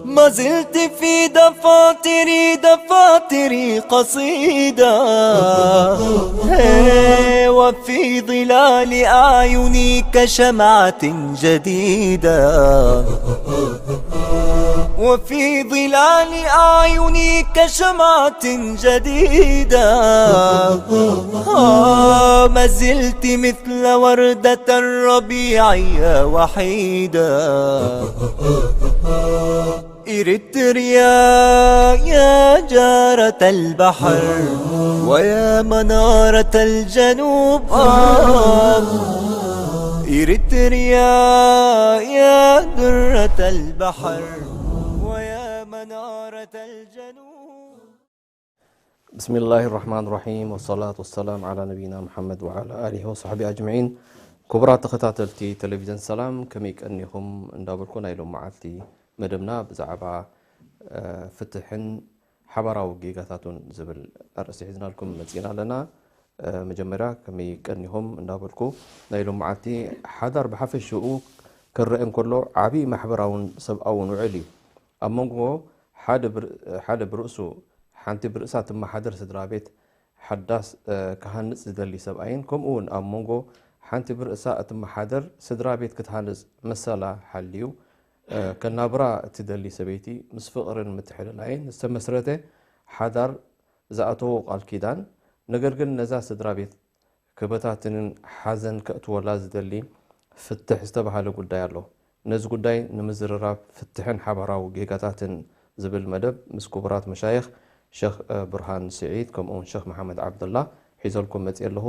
ما زلت في دفاتري، دفاتري قصيدة. هي، وفي ظلال أعيني كشمعة جديدة. وفي ظلال أعيني كشمعة جديدة. آه، ما زلت مثل وردة الربيع يا وحيدة. إريتريا يا جارة البحر ويا منارة الجنوب. آه، إريتريا يا درة البحر ويا منارة الجنوب. بسم الله الرحمن الرحيم، والصلاة والسلام على نبينا محمد وعلى آله وصحبه أجمعين. ክቡራት ተኸታተልቲ ቴሌቪዥን ሰላም፣ ከመይ ቀኒኹም እንዳበልኩ፣ ናይ ሎም መዓልቲ መደብና ብዛዕባ፣ እ፣ ፍትሕን ሓባራዊ ጌጋታቱን ዝብል ኣርእስቲ ሒዝናልኩም መጺና ኣለና። እ፣ መጀመርያ ከመይ ቀኒኹም እንዳበልኩ፣ ናይ ሎም መዓልቲ ሓዳር ብሓፈሽኡ ክረአ እንከሎ ዓቢ ማሕበራውን ሰብኣውን ውዕል እዩ። ኣብ መንጎ ሓደ ብር-፣ ሓደ ብርእሱ፣ ሓንቲ ብርእሳ ትመሓደር ስድራ ቤት፣ ሓዳስ፣ እ፣ ክሃንጽ ዝደሊ ሰብኣይን፣ ከምኡ እውን ኣብ መንጎ ሓንቲ ብርእሳ እትመሓደር ስድራ ቤት ክትሃንጽ መሰላ ሓልዩ፣ እ፣ ከናብራ እትደሊ ሰበይቲ፣ ምስ ፍቕርን ምትሕልላይን ዝተመስረተ ሓዳር ዝኣተዎ ቃል ኪዳን፣ ነገር ግን ነዛ ስድራ ቤት ክበታትንን ሓዘን ከእትወላ ዝደሊ ፍትሕ ዝተባህለ ጉዳይ ኣሎ። ነዚ ጉዳይ ንምዝርራብ ፍትሕን ሓባራዊ ጌጋታትን ዝብል መደብ ምስ ክቡራት መሻይኽ ሸኽ፣ እ፣ ብርሃን ስዒድ ከምኡውን ሸኽ መሓመድ ዓብደላ ሒዘልኩም መጽየ ኣለኹ።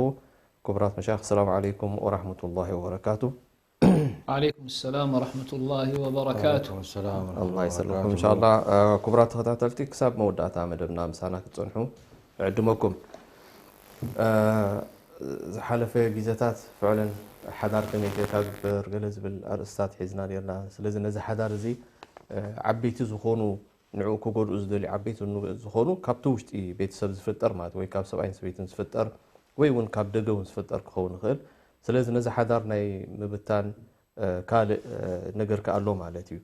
ክቡራት መሻይኽ፣ ሰላም ዓለይኩም ወራሕመቱላሂ ወበረካቱ። ዓለይኩም ሰላም ወራሕመቱላሂ ወበረካቱ። ወዓለይኩም ሰላም ወራሕመቱላሂ ኣላህ ይሰልምኩም። ወበረካቱ። እንሻላ፣ እ፣ ክቡራት ተኸታተልቲ፣ ክሳብ መወዳእታ መደብና ምሳና ክትጸንሑ እዕድመኩም። እ፣ ዝሓለፈ ግዜታት ፍዕለን ሓዳር ከመይ ጌርካ ግበር ገለ ዝብል ኣርእስታት ሒዝና ኔርና። ስለዚ ነዚ ሓዳር እዚ፣ እ፣ ዓበይቲ ዝኾኑ ንዕኡ ክጎድኡ ዝደልዩ ዓበይቲ ን-፣ ዝኾኑ ካብቲ ውሽጢ ቤተሰብ ዝፍጠር ማለት ወይ ካብ ሰብኣይን ሰበይትን ዝፍጠር ወይ እውን ካብ ደገ እውን ዝፍጠር ክኸውን ይኽእል። ስለዚ ነዚ ሓዳር ናይ ምብታን፣ እ፣ ካልእ፣ እ፣ ነገር ከኣ ኣሎ ማለት እዩ።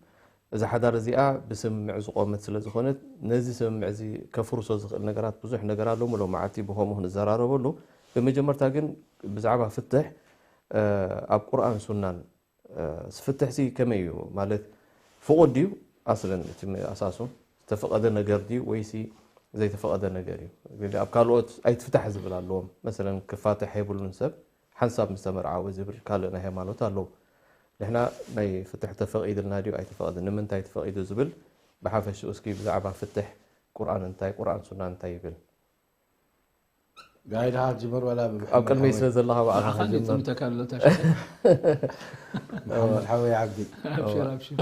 እዛ ሓዳር እዚኣ ብስምምዕ ዝቖመት ስለ ዝኾነት ነዚ ስምምዕ እዚ ከፍርሶ ዝኽእል ነገራት ብዙሕ ነገር ኣሎ። ሎም መዓልቲ ብኸምኡ ክንዘራረበሉ፣ ብመጀመርታ ግን ብዛዕባ ፍትሕ፣ እ፣ ኣብ ቁርኣን ሱናን እ፣ ፍትሕሲ ከመይ እዩ? ማለት ፍቑድ ድዩ? ኣስለን እቲ ም-፣ ኣሳሱ ዝተፈቐደ ነገር ድዩ ወይሲ ዘይተፈቐደ ነገር እዩ? ግን ኣብ ካልኦት ኣይትፍታሕ ዝብል ኣለዎም። መሰለን ክፋትሕ የብሉን ሰብ ሓንሳብ ምስ ተመርዓወ ዝብል ካልእ ናይ ሃይማኖት ኣለዉ። ንሕና ናይ ፍትሕ ተፈቒድልና ድዩ ኣይተፈቐደ፣ ንምንታይ ተፈቒዱ ዝብል ብሓፈሽኡ እስኪ ብዛዕባ ፍትሕ ቁርኣን እንታይ፣ ቁርኣን ሱና እንታይ ይብል? ጋይድ ሃት ጅምር ወላ ኣብ ቅድመይ ስለ ዘለኻ ብኣኻ ንዓኻ ክጀምር። ገጥምተካ ኣሎ ታሽ። መሓመድ ሓወይ ዓብዲ። ኣብሽር፣ ኣብሽር።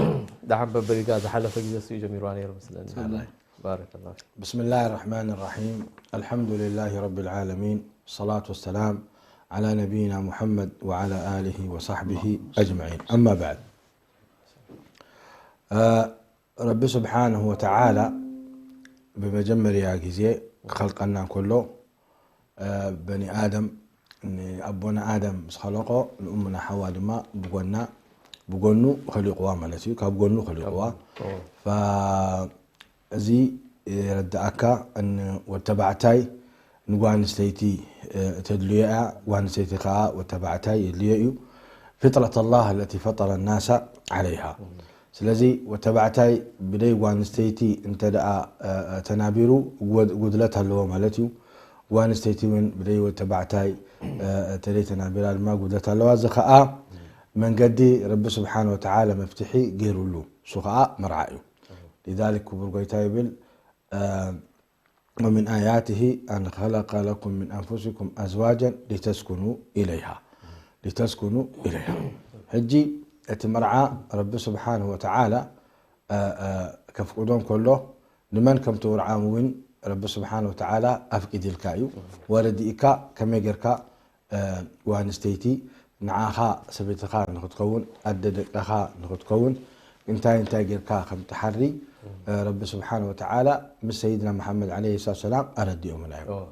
ደሓን በበሪጋ ዝሓለፈ ግዜ እሱ እዩ ጀሚርዋ ነይሩ መስለኒ። ሰናይ። ባረከላሁ ፊክ። بسم الله الرحمن الرحيم. الحمد لله رب العالمين. الصلاة والسلام على نبينا محمد وعلى آله وصحبه أجمعين. أما بعد. ረቢ ስብሓንሁ ወተዓላ ብመጀመርያ ግዜ ክኸልቀና እንከሎ፣ እ፣ በኒ ኣደም፣ ንኣቦና ኣደም ምስ ኸለቆ፣ ንእሙና ሓዋ ድማ ብጎና፣ ብጎኑ ኸሊቕዋ ማለት እዩ። ካብ ጎኑ ኸሊቕዋ። ካብ ጎኑ። ፋ-፣ እዚ የረድኣካ፣ ን-፣ ወተባዕታይ ንጓል ኣንስተይቲ፣ እ፣ ተድልዮ እያ። ጓል ኣንስተይቲ ኸዓ ወተባዕታይ የድልዮ እዩ። ፍጥረት ኣላህ ኣለቲ ፈጠረ ናሳ ዓለይሃ። ስለዚ ወተባዕታይ ብደይ ጓል ኣንስተይቲ እንተ ደኣ፣ እ፣ እ፣ ተናቢሩ፣ ጉድ-፣ ጉድለት ኣለዎ ማለት እዩ። ጓል ኣንስተይቲ እውን ብደይ ወተባዕታይ፣ እ፣ እንተ ደይ ተናቢራ ድማ ጉድለት ኣለዋ። እዚ ኸዓ መንገዲ ረቢ ስብሓን ወተዓላ መፍትሒ ገይሩሉ፣ እሱ ኸዓ መርዓ እዩ። ሊዛሊክ ክቡር ጎይታ ይብል፣ እ፣ ومن آياته أن خلق لكم من أنفسكم أزواجا لتسكنوا إليها. لتسكنوا إليها. ሕጂ እቲ መርዓ ረቢ ስብሓንሁ ወተዓላ፣ እ፣ እ፣ ከፍቅዶ እንከሎ ንመን ከም ትውርዓም እውን፣ ረቢ ስብሓን ወተዓላ ኣፍቂድልካ እዩ። ወረዲእካ ከመይ ጌርካ ጓል ኣንስተይቲ ንዓኻ ሰበይትኻ ንኽትከውን፣ ኣደ ደቅኻ ንኽትከውን፣ እንታይ እንታይ ጌርካ ከም ትሓሪ ረቢ ስብሓን ወተዓላ ምስ ሰይድና መሓመድ ዓለይሂ ሰላቱ ሰላም ኣረዲኦምና እዮም።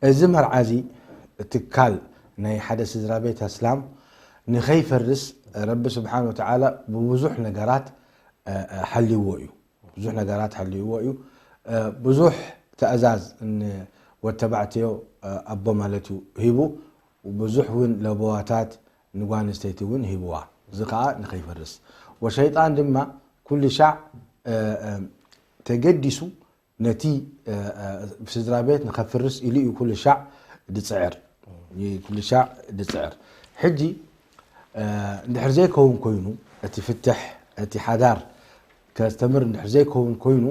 እዚ መርዓ እዚ ትካል ናይ ሓደ ስድራ ቤት ኣስላም ንኸይፈርስ ረቢ ስብሓን ወተዓላ ብብዙሕ ነገራት ሓልይዎ እዩ። ብዙሕ ነገራት ሓልይዎ እዩ። ብዙሕ ትእዛዝ ንወተባዕትዮ ኣቦ ማለት እዩ ሂቡ። ብዙሕ እውን ለበዋታት ንጓል ኣንስተይቲ እውን ሂብዋ። እዚ ከዓ ንኸይፈርስ። ወሸይጣን ድማ ኩሉ ሻዕ ተገዲሱ ነቲ ስድራ ቤት ንኸፍርስ ኢሉ እዩ ኩሉ ሻዕ ድፅዕር። ኩሉ ሻዕ ድፅዕር። ሕጂ እንድሕር ዘይከውን ኮይኑ፣ እቲ ፍትሕ፣ እቲ ሓዳር ከስተምር እንድሕር ዘይከውን ኮይኑ፣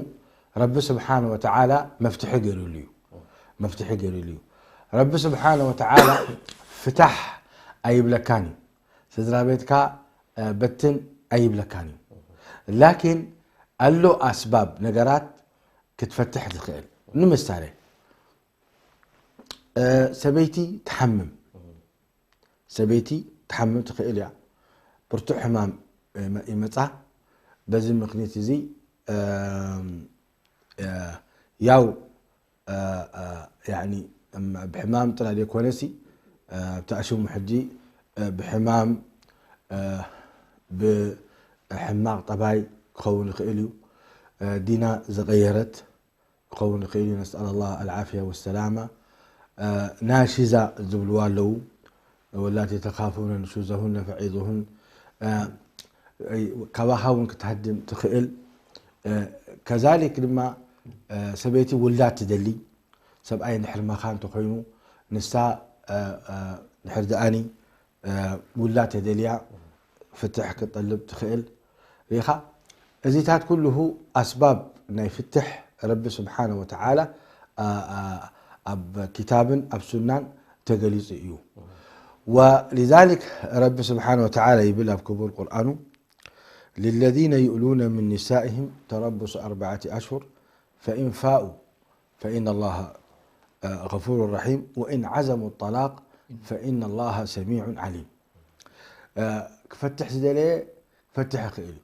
ረቢ ስብሓን ወተዓላ መፍትሒ ገይሩሉ እዩ። መፍትሒ ገይሩሉ እዩ። ረቢ ስብሓን ወተዓላ ፍታሕ ኣይብለካን እዩ። ስድራ ቤትካ በትን ኣይብለካን እዩ። ላኪን ኣሎ ኣስባብ ነገራት ክትፈትሕ ትኽእል። ንምሳሌ ሰበይቲ ትሓምም፣ ሰበይቲ ትሓምም ትኽእል እያ። ብርቱዕ ሕማም ይመፃ። በዚ ምኽንያት እዚ ያው ብሕማም ጥራይ ዘይኮነሲ፣ ኣብቲ ኣሽሙ ሕጂ ብሕማም፣ ብሕማቕ ጠባይ ክኸውን ይኽእል እዩ። ዲና ዝቐየረት ክኸውን ይኽእል እዩ። ነስኣል ኣላህ ኣልዓፍያ ወሰላማ። ናሺዛ ዝብልዋ ኣለዉ። ወላቲ ተኻፉነ ንሹዘሁነ ፈዒዙሁን። ካባኻ እውን ክትሃድም ትኽእል። ከዛሊክ ድማ ሰበይቲ ውላድ ትደሊ። ሰብኣይ እንድሕር መኻን እንተኾይኑ፣ ንሳ ድሕር ደኣኒ ውላድ ተደልያ ፍትሕ ክትጠልብ ትኽእል። ሪኻ፣ እዚታት ኩልሁ ኣስባብ ናይ ፍትሕ ረቢ ስብሓነ ወተዓላ ኣብ ኪታብን ኣብ ሱናን ተገሊጹ እዩ። ولذلك ረቢ ስብሓነ ወተዓላ ይብል ኣብ ክቡር ቁርኣኑ፣ للذين يؤلون من نسائهم تربص أربعة أشهر فإن فاءوا فإن الله غفور رحيم وإن عزموا الطلاق فإن الله سميع عليم. ክፈትሕ ዝደለየ ክፈትሕ ይኽእል እዩ።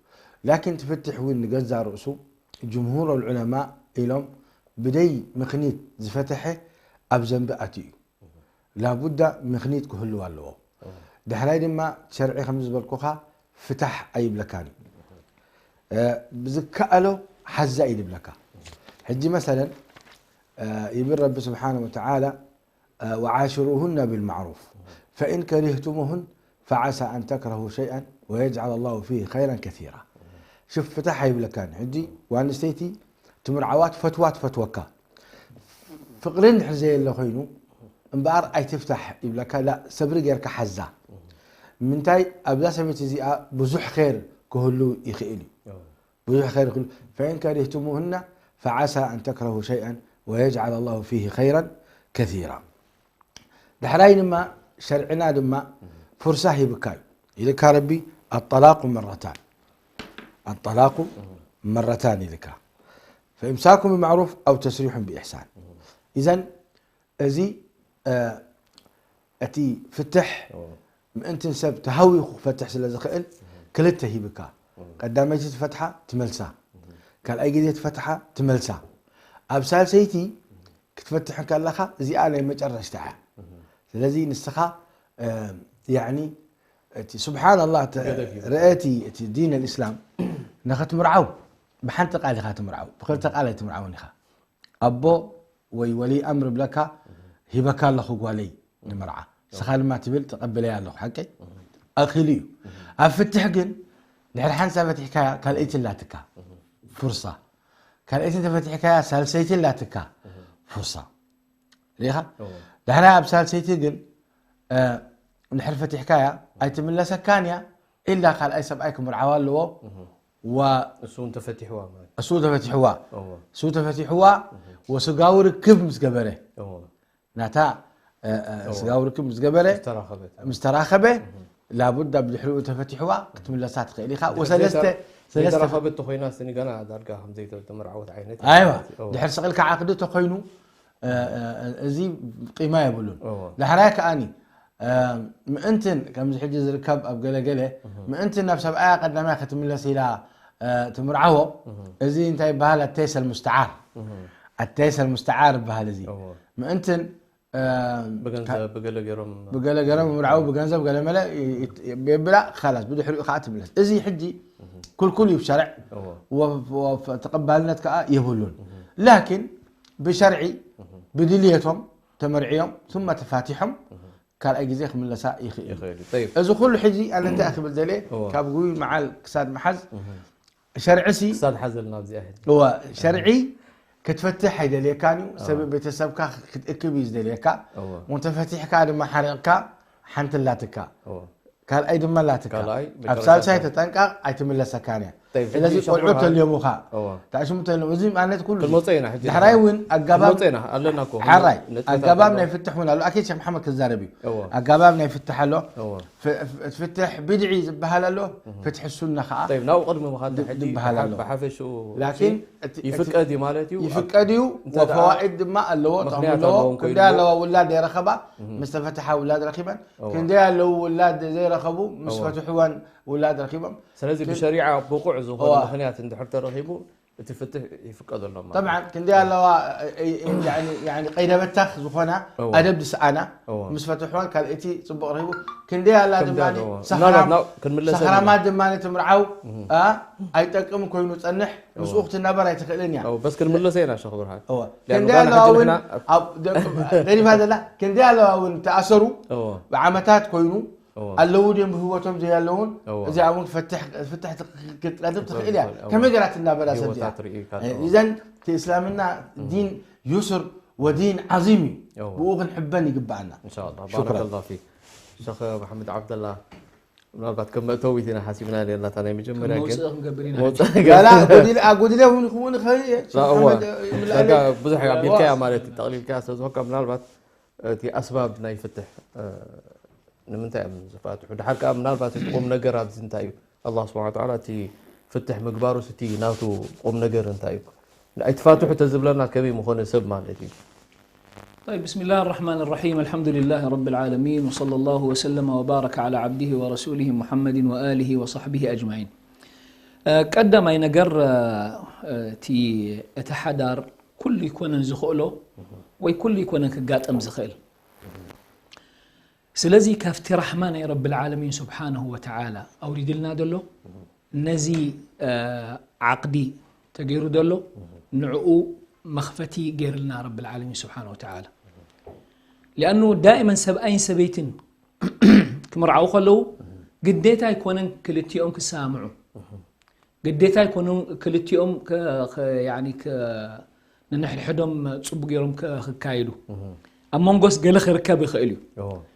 ላኪን ትፍትሕ እውን ንገዛ ርእሱ ጅምሁር ዑለማ ኢሎም ብደይ ምኽኒት ዝፈተሐ ኣብ ዘንቢ ኣትዩ እዩ። ላቡዳ ምኽኒት ክህልው ኣለዎ። ዳሕራይ ድማ ሸርዒ ከም ዝበልኩኻ ፍታሕ ኣይብለካን እዩ። ብዝከኣሎ ሓዛ እዩ ዝብለካ። ሕጂ መሰለን ይብል ረቢ ስብሓነ ወተዓላ وعاشروهن بالمعروف فإن كرهتموهن فعسى أن تكرهوا شيئا ويجعل الله فيه خيرا كثيرا. ሽፍ ፍታሕ ኣይብለካን። ሕጂ ጓል ኣንስተይቲ ትምርዓዋ ትፈትዋ ትፈትወካ። ፍቕሪ እንድሕር ዘየለ ኮይኑ እምበኣር ኣይትፍታሕ ይብለካ። ላ ሰብሪ ጌርካ ሓዛ። ምንታይ ኣብዛ ሰበይቲ እዚኣ ብዙሕ ኸይር ክህሉ ይኽእል እዩ። ብዙሕ ኸይር ክህሉ። فإن كرهتموهن فعسى أن تكرهوا شيئا ويجعل الله فيه خيرا كثيرا. ዳሕራይ ድማ ሸርዕና ድማ ፍርሳ ሂብካ እዩ። ኢልካ ረቢ الطلاق مرتان الطلاق مرتان ኢልካ فإمساك بمعروف أو تسريح بإحسان. إذن እዚ እቲ ፍትሕ ምእንትን ሰብ ተሃዊኹ ክፈትሕ ስለ ዝኽእል ክልተ ሂብካ። ቀዳመይቲ ትፈትሓ ትመልሳ፣ ካልኣይ ግዜ ትፈትሓ ትመልሳ። ኣብ ሳልሰይቲ ክትፈትሕ ከለኻ እዚኣ ናይ መጨረሽታ እያ። ስለዚ ንስኻ ያኒ እቲ ስብሓን ኣላህ ርአቲ እቲ ዲን ኣልእስላም ንኽትምርዓው ብሓንቲ ቃል ኢኻ ትምርዓው፣ ብክልተ ቃል ኣይትምርዓውን ኢኻ። ኣቦ ወይ ወሊ ኣምር ብለካ ሂበካ ኣለኹ ጓለይ ንምርዓ፣ ንስኻ ድማ ትብል ተቐብለያ ኣለኹ። ሓቀይ ኣኺሉ እዩ። ኣብ ፍትሕ ግን ድሕሪ ሓንሳ ፈቲሕካያ ካልኣይቲ ኣላትካ ፍርሳ፣ ካልኣይቲ ተፈቲሕካያ ሳልሰይቲ ኣላትካ ፍርሳ። ሪኻ ድሕራይ ኣብ ሳልሰይቲ ግን ድሕሪ ፈቲሕካያ ኣይትምለሰካን እያ። ኢላ ካልኣይ ሰብኣይ ክምርዓዋ ኣለዎ። እሱ እውን ተፈቲሕዋ ማለት እሱ ተፈቲሕዋ እሱ ተፈቲሕዋ ወስጋዊ ርክብ ምስ ገበረ ናታ ስጋዊ ርክብ ምስ ገበረ ምስ ተራኸበ ላቡዳ ብድሕሪኡ ተፈቲሕዋ ክትምለሳ ትኽእል ኢኻ። ወሰለስተ ሰለስተ ዘይተራኸበት ተኾይና ስኒ ገና ዳርጋ ከም ዘይተመርዓወት ዓይነት ኣይዋ እዎ። ድሕር ስቕልካ ዓቕዲ ተኾይኑ እ፣ እ፣ እዚ ቂማ የብሉን። እዎ። ዳሕራይ ከኣኒ እ፣ ምእንትን ከምዚ ሕጂ ዝርከብ ኣብ ገለገለ ምእንትን ናብ ሰብኣያ ቀዳማይ ክትምለስ ኢላ እ፣ ትምርዓዎ እዚ እንታይ ይበሃል? ኣተይሰል ሙስተዓር ኣተይሰል ሙስተዓር ይበሃል። እዚ እዎ። ምእንትን እ፣ ብገንዘብ ብገለ ገይሮም ብገለ ገለ ምምርዓው ብገንዘብ ገለ መለ ይ- ይ- የብላ ካላስ ብድሕሪኡ ከዓ ትምለስ። እዚ ሕጂ ኩልኩል እዩ ብሸርዕ እዎ። ወ- ወ- ተቐባልነት ከዓ የብሉን። ላኪን ብሸርዒ ብድልየቶም ተመርዕዮም ثم ተፋቲሖም ካልኣይ ግዜ ክምለሳ ይኽእል። ይኽእል እዩ። ጠይብ። እዚ ኩሉ ሕጂ ኣነ እንታይ ክብል ዘለ እዎ። ካብ ጉይ መዓል ክሳድ መሓዝ ሸርዕሲ ክሳድ ሓዘልና ኣብዚኣ ሕጂ። እዋ ሸርዒ ክትፈትሕ ኣይደልየካን እዩ። ሰብ ቤተሰብካ ክትእክብ እዩ ዝደልየካ። እዎ። ወንተ ፈቲሕካ ድማ ሓሪቕካ ሓንቲ ላትካ እዎ። ካልኣይ ድማ ላትካ ካልኣይ ኣብ መጨረሻ ሳልሳይ እታ- ተጠንቃቕ ኣይትምለሰካን እያ። ጠይብ፣ ስለዚ ሕጂ ሸኽ ቆልዑ ብርሃን- ተልዮሙኻ እዎ። ታሽሙ ተልዮም እዚ ማለት ኩሉ ክንመፅእ ኢና ሕጂ ዳሕራይ እውን ኣጋባብ ክንመፅእ ኢና ኣለና እኮ ሓራይ ነጥብታት ኣጋባብ ኣለዎ። ናይ ፍትሕ እውን ኣሎ። ኣኪድ ሸክ መሓመድ ክዛረብ እዩ። እዎ። ኣጋባብ ናይ ፍትሕ ኣሎ። እዎ። ፍ- ፍ- ፍትሕ ብድዒ ዝበሃል ኣሎ። ፍትሕ ሱና ከዓ ጠይብ ናብኡ ቅድሚ ምኻድ ሕጂ ይበሃል ኣሎ። ብሓፈሽኡ ላኪን እቲ- ይፍቀድ እዩ ማለት እዩ። ይፍቀድ እዩ። እንተ ደኣ ወፈዋኢድ ድማ ኣለዎ። ጥቕሚ ምኽንያት ኣለዎ። ኣለዎም ኮይኑ ክንደይ እሞ- ኣለዋ ውላድ የረኸባ ምስ ተፈትሓ ውላድ ረኪበን እዎ። ክንደይ ኣለዉ ውላድ ዘይረኸቡ ምስ እዎ። ፈትሕወን ውላድ ረኪቦም ስለዚ ብሸሪዓ ብቑዕ ዝኾነ እዋ። ምኽንያት እንድሕር ተረኺቡ እቲ ፍትሕ ይፍቀደሎም ማለት طبعا ክንደይ ኣለዋ እ- እ- ያኒ- ያኒ ቀይደ በታኽ ዝኾና እዎ። ኣደብ ዝሰኣና እዎ። ምስ ፈትሕወን ካልእቲ ፅቡቕ ረኪቡ ክንደይ ኣላ ከም ድማ ዳዶ እዎ። ሰኽራም- ምናልባት ናብ ክንምለሰ ሰኽራማት ኢና። ድማ ትምርዓው ኣ? ኣይጠቅም ኮይኑ ፀንሕ ምስኡ ክትናበር ኣይትኽእልን እያ። እዎ፣ በስ ክንምለሰ ኢና ሸኽ ብርሃን። እዎ። ሊኣኑ ክንደይ ገና ኣለዋ ሕጂ እውን ንሕና ኣብ ደ- ደሪፋ ዘላ ክንደይ ኣለዋ እውን ተኣሰሩ እዎ። ብዓመታት ኮይኑ እዎ። ኣለዉ ድዮም ብህይወቶም ዘይ ኣለውን እዎ። እዚኣ እውን ክትፈትሕ ክትፈትሕ ክትቀድም ትኽእል እያ። እዎ። ከመይ ገራ ትናበራ ሰብ ህይወታ እዚኣ ትርኢ ኢልካ እ፣ ኣለዎ። እዘን እቲ እስላምና ዲን ዩስር ወዲን ዓዚም እዩ። እዎ። ብኡ ክንሕበን ይግባኣና። ኢንሻኣላህ ሹክራን። ባረከላሁ ፊክ ሸኽ መሓመድ ዓብደላ። ምናልባት ከም መእተዊት ኢና ሓሲብና ነርና እታ ናይ መጀመርያ ግን መውፅእ ክንገብር ኢና። መውፅእ ገላ ጎዲል ኣጎዲለ እውን ክውን ይኽእል እየ። ላ፣ እወ። ሓመድ፣ እ፣ ይምላእ ዳጋ ኣለይ። ብዙሕ እያ እወ። ኣቢልካያ ማለት እዩ። ጠቕሊልካ ስለ ዝኾንካ ምናልባት እቲ ኣስባብ ናይ ፍትሕ እ፣ ንምንታይ እዮም ዝፋትሑ? ድሓር ከዓ ምናልባት እቲ ቁም ነገር ኣብዚ እንታይ እዩ? ኣላህ ስብሓን ወተዓላ እቲ ፍትሕ ምግባሩስ እቲ ናቱ ቁም ነገር እንታይ እዩ? ኣይትፋትሑ ተዝብለና ከመይ ምኾነ ሰብ ማለት እዩ? طيب، بسم الله الرحمن الرحيم. الحمد لله رب العالمين، وصلى الله وسلم وبارك على عبده ورسوله محمد وآله وصحبه أجمعين. እ፣ ቀዳማይ ነገር እ፣ እ፣ እቲ እቲ ሓዳር ኩሉ ይኮነን ዝኽእሎ ወይ ኩሉ ይኮነን ክጋጠም ዝኽእል። ስለዚ ካብቲ ራሕማ ናይ ረብል ዓለሚን ስብሓንሁ ወተዓላ ኣውሪድልና ዘሎ ነዚ እ፣ ዓቕዲ ተገይሩ ዘሎ ንዕኡ መኽፈቲ ገይርልና ረብል ዓለሚን ስብሓንሁ ወተዓላ። ሊኣኑ ዳእመን ሰብኣይን ሰበይትን ክምርዓው ከለዉ ግዴታ ኣይኮነን ክልቲኦም ክሰማምዑ። ግዴታ ኣይኮኑን ክልቲኦም ከ- ከ- ያኒ ከ- ነንሕድሕዶም ፅቡቅ ገይሮም ከ- ክካየዱ ኣብ መንጎስ ገለ ክርከብ ይኽእል እዩ።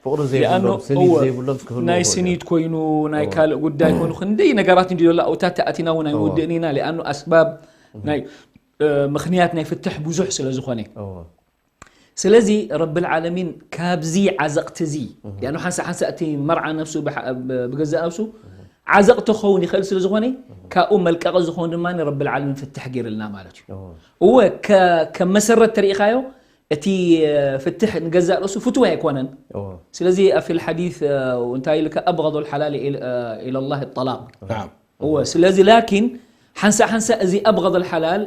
ፍቅሪ ሊኣኖ ዘይብሎም ስኒት እወ፣ ዘይብሎም ክህልዉ ናይ ይኽእሉ ስኒት እዮም። ኮይኑ ናይ ካልእ ጉዳይ ኮይኑ ክንደይ ነገራት እንዲ ዘሎ ኣብታት ተኣቲና እውን ኣይንውድእን ኢና። ሊኣኑ ኣስባብ ናይ እ፣ ምኽንያት ናይ ፍትሕ ብዙሕ ስለ ዝኾነ እወ። ስለዚ ረብል ዓለሚን ካብዚ ዓዘቕቲ እዚ ያኑ ሓንሳ ሓንሳ እቲ መርዓ ነፍሱ ብሓ- ብ- ብገዛእ ነፍሱ ዓዘቕቲ ክኸውን ይኽእል ስለ ዝኾነ ካብኡ መልቀቒ ዝኾን ድማ ረብል ዓለሚን ፍትሕ ገይርልና ማለት እዩ። እወ። እወ ከ- ከም መሰረት ተሪኢኻዮ እቲ እ፣ ፍትሕ ንገዛእ ርእሱ ፍትዊ ኣይኮነን። እወ። ስለዚ في الحديث እ፣ እንታይ ኢልካ أبغض الحلال إلى الله الطلاق። نعم. እወ ስለዚ ላኪን ሓንሳ ሓንሳ እዚ أبغض الحلال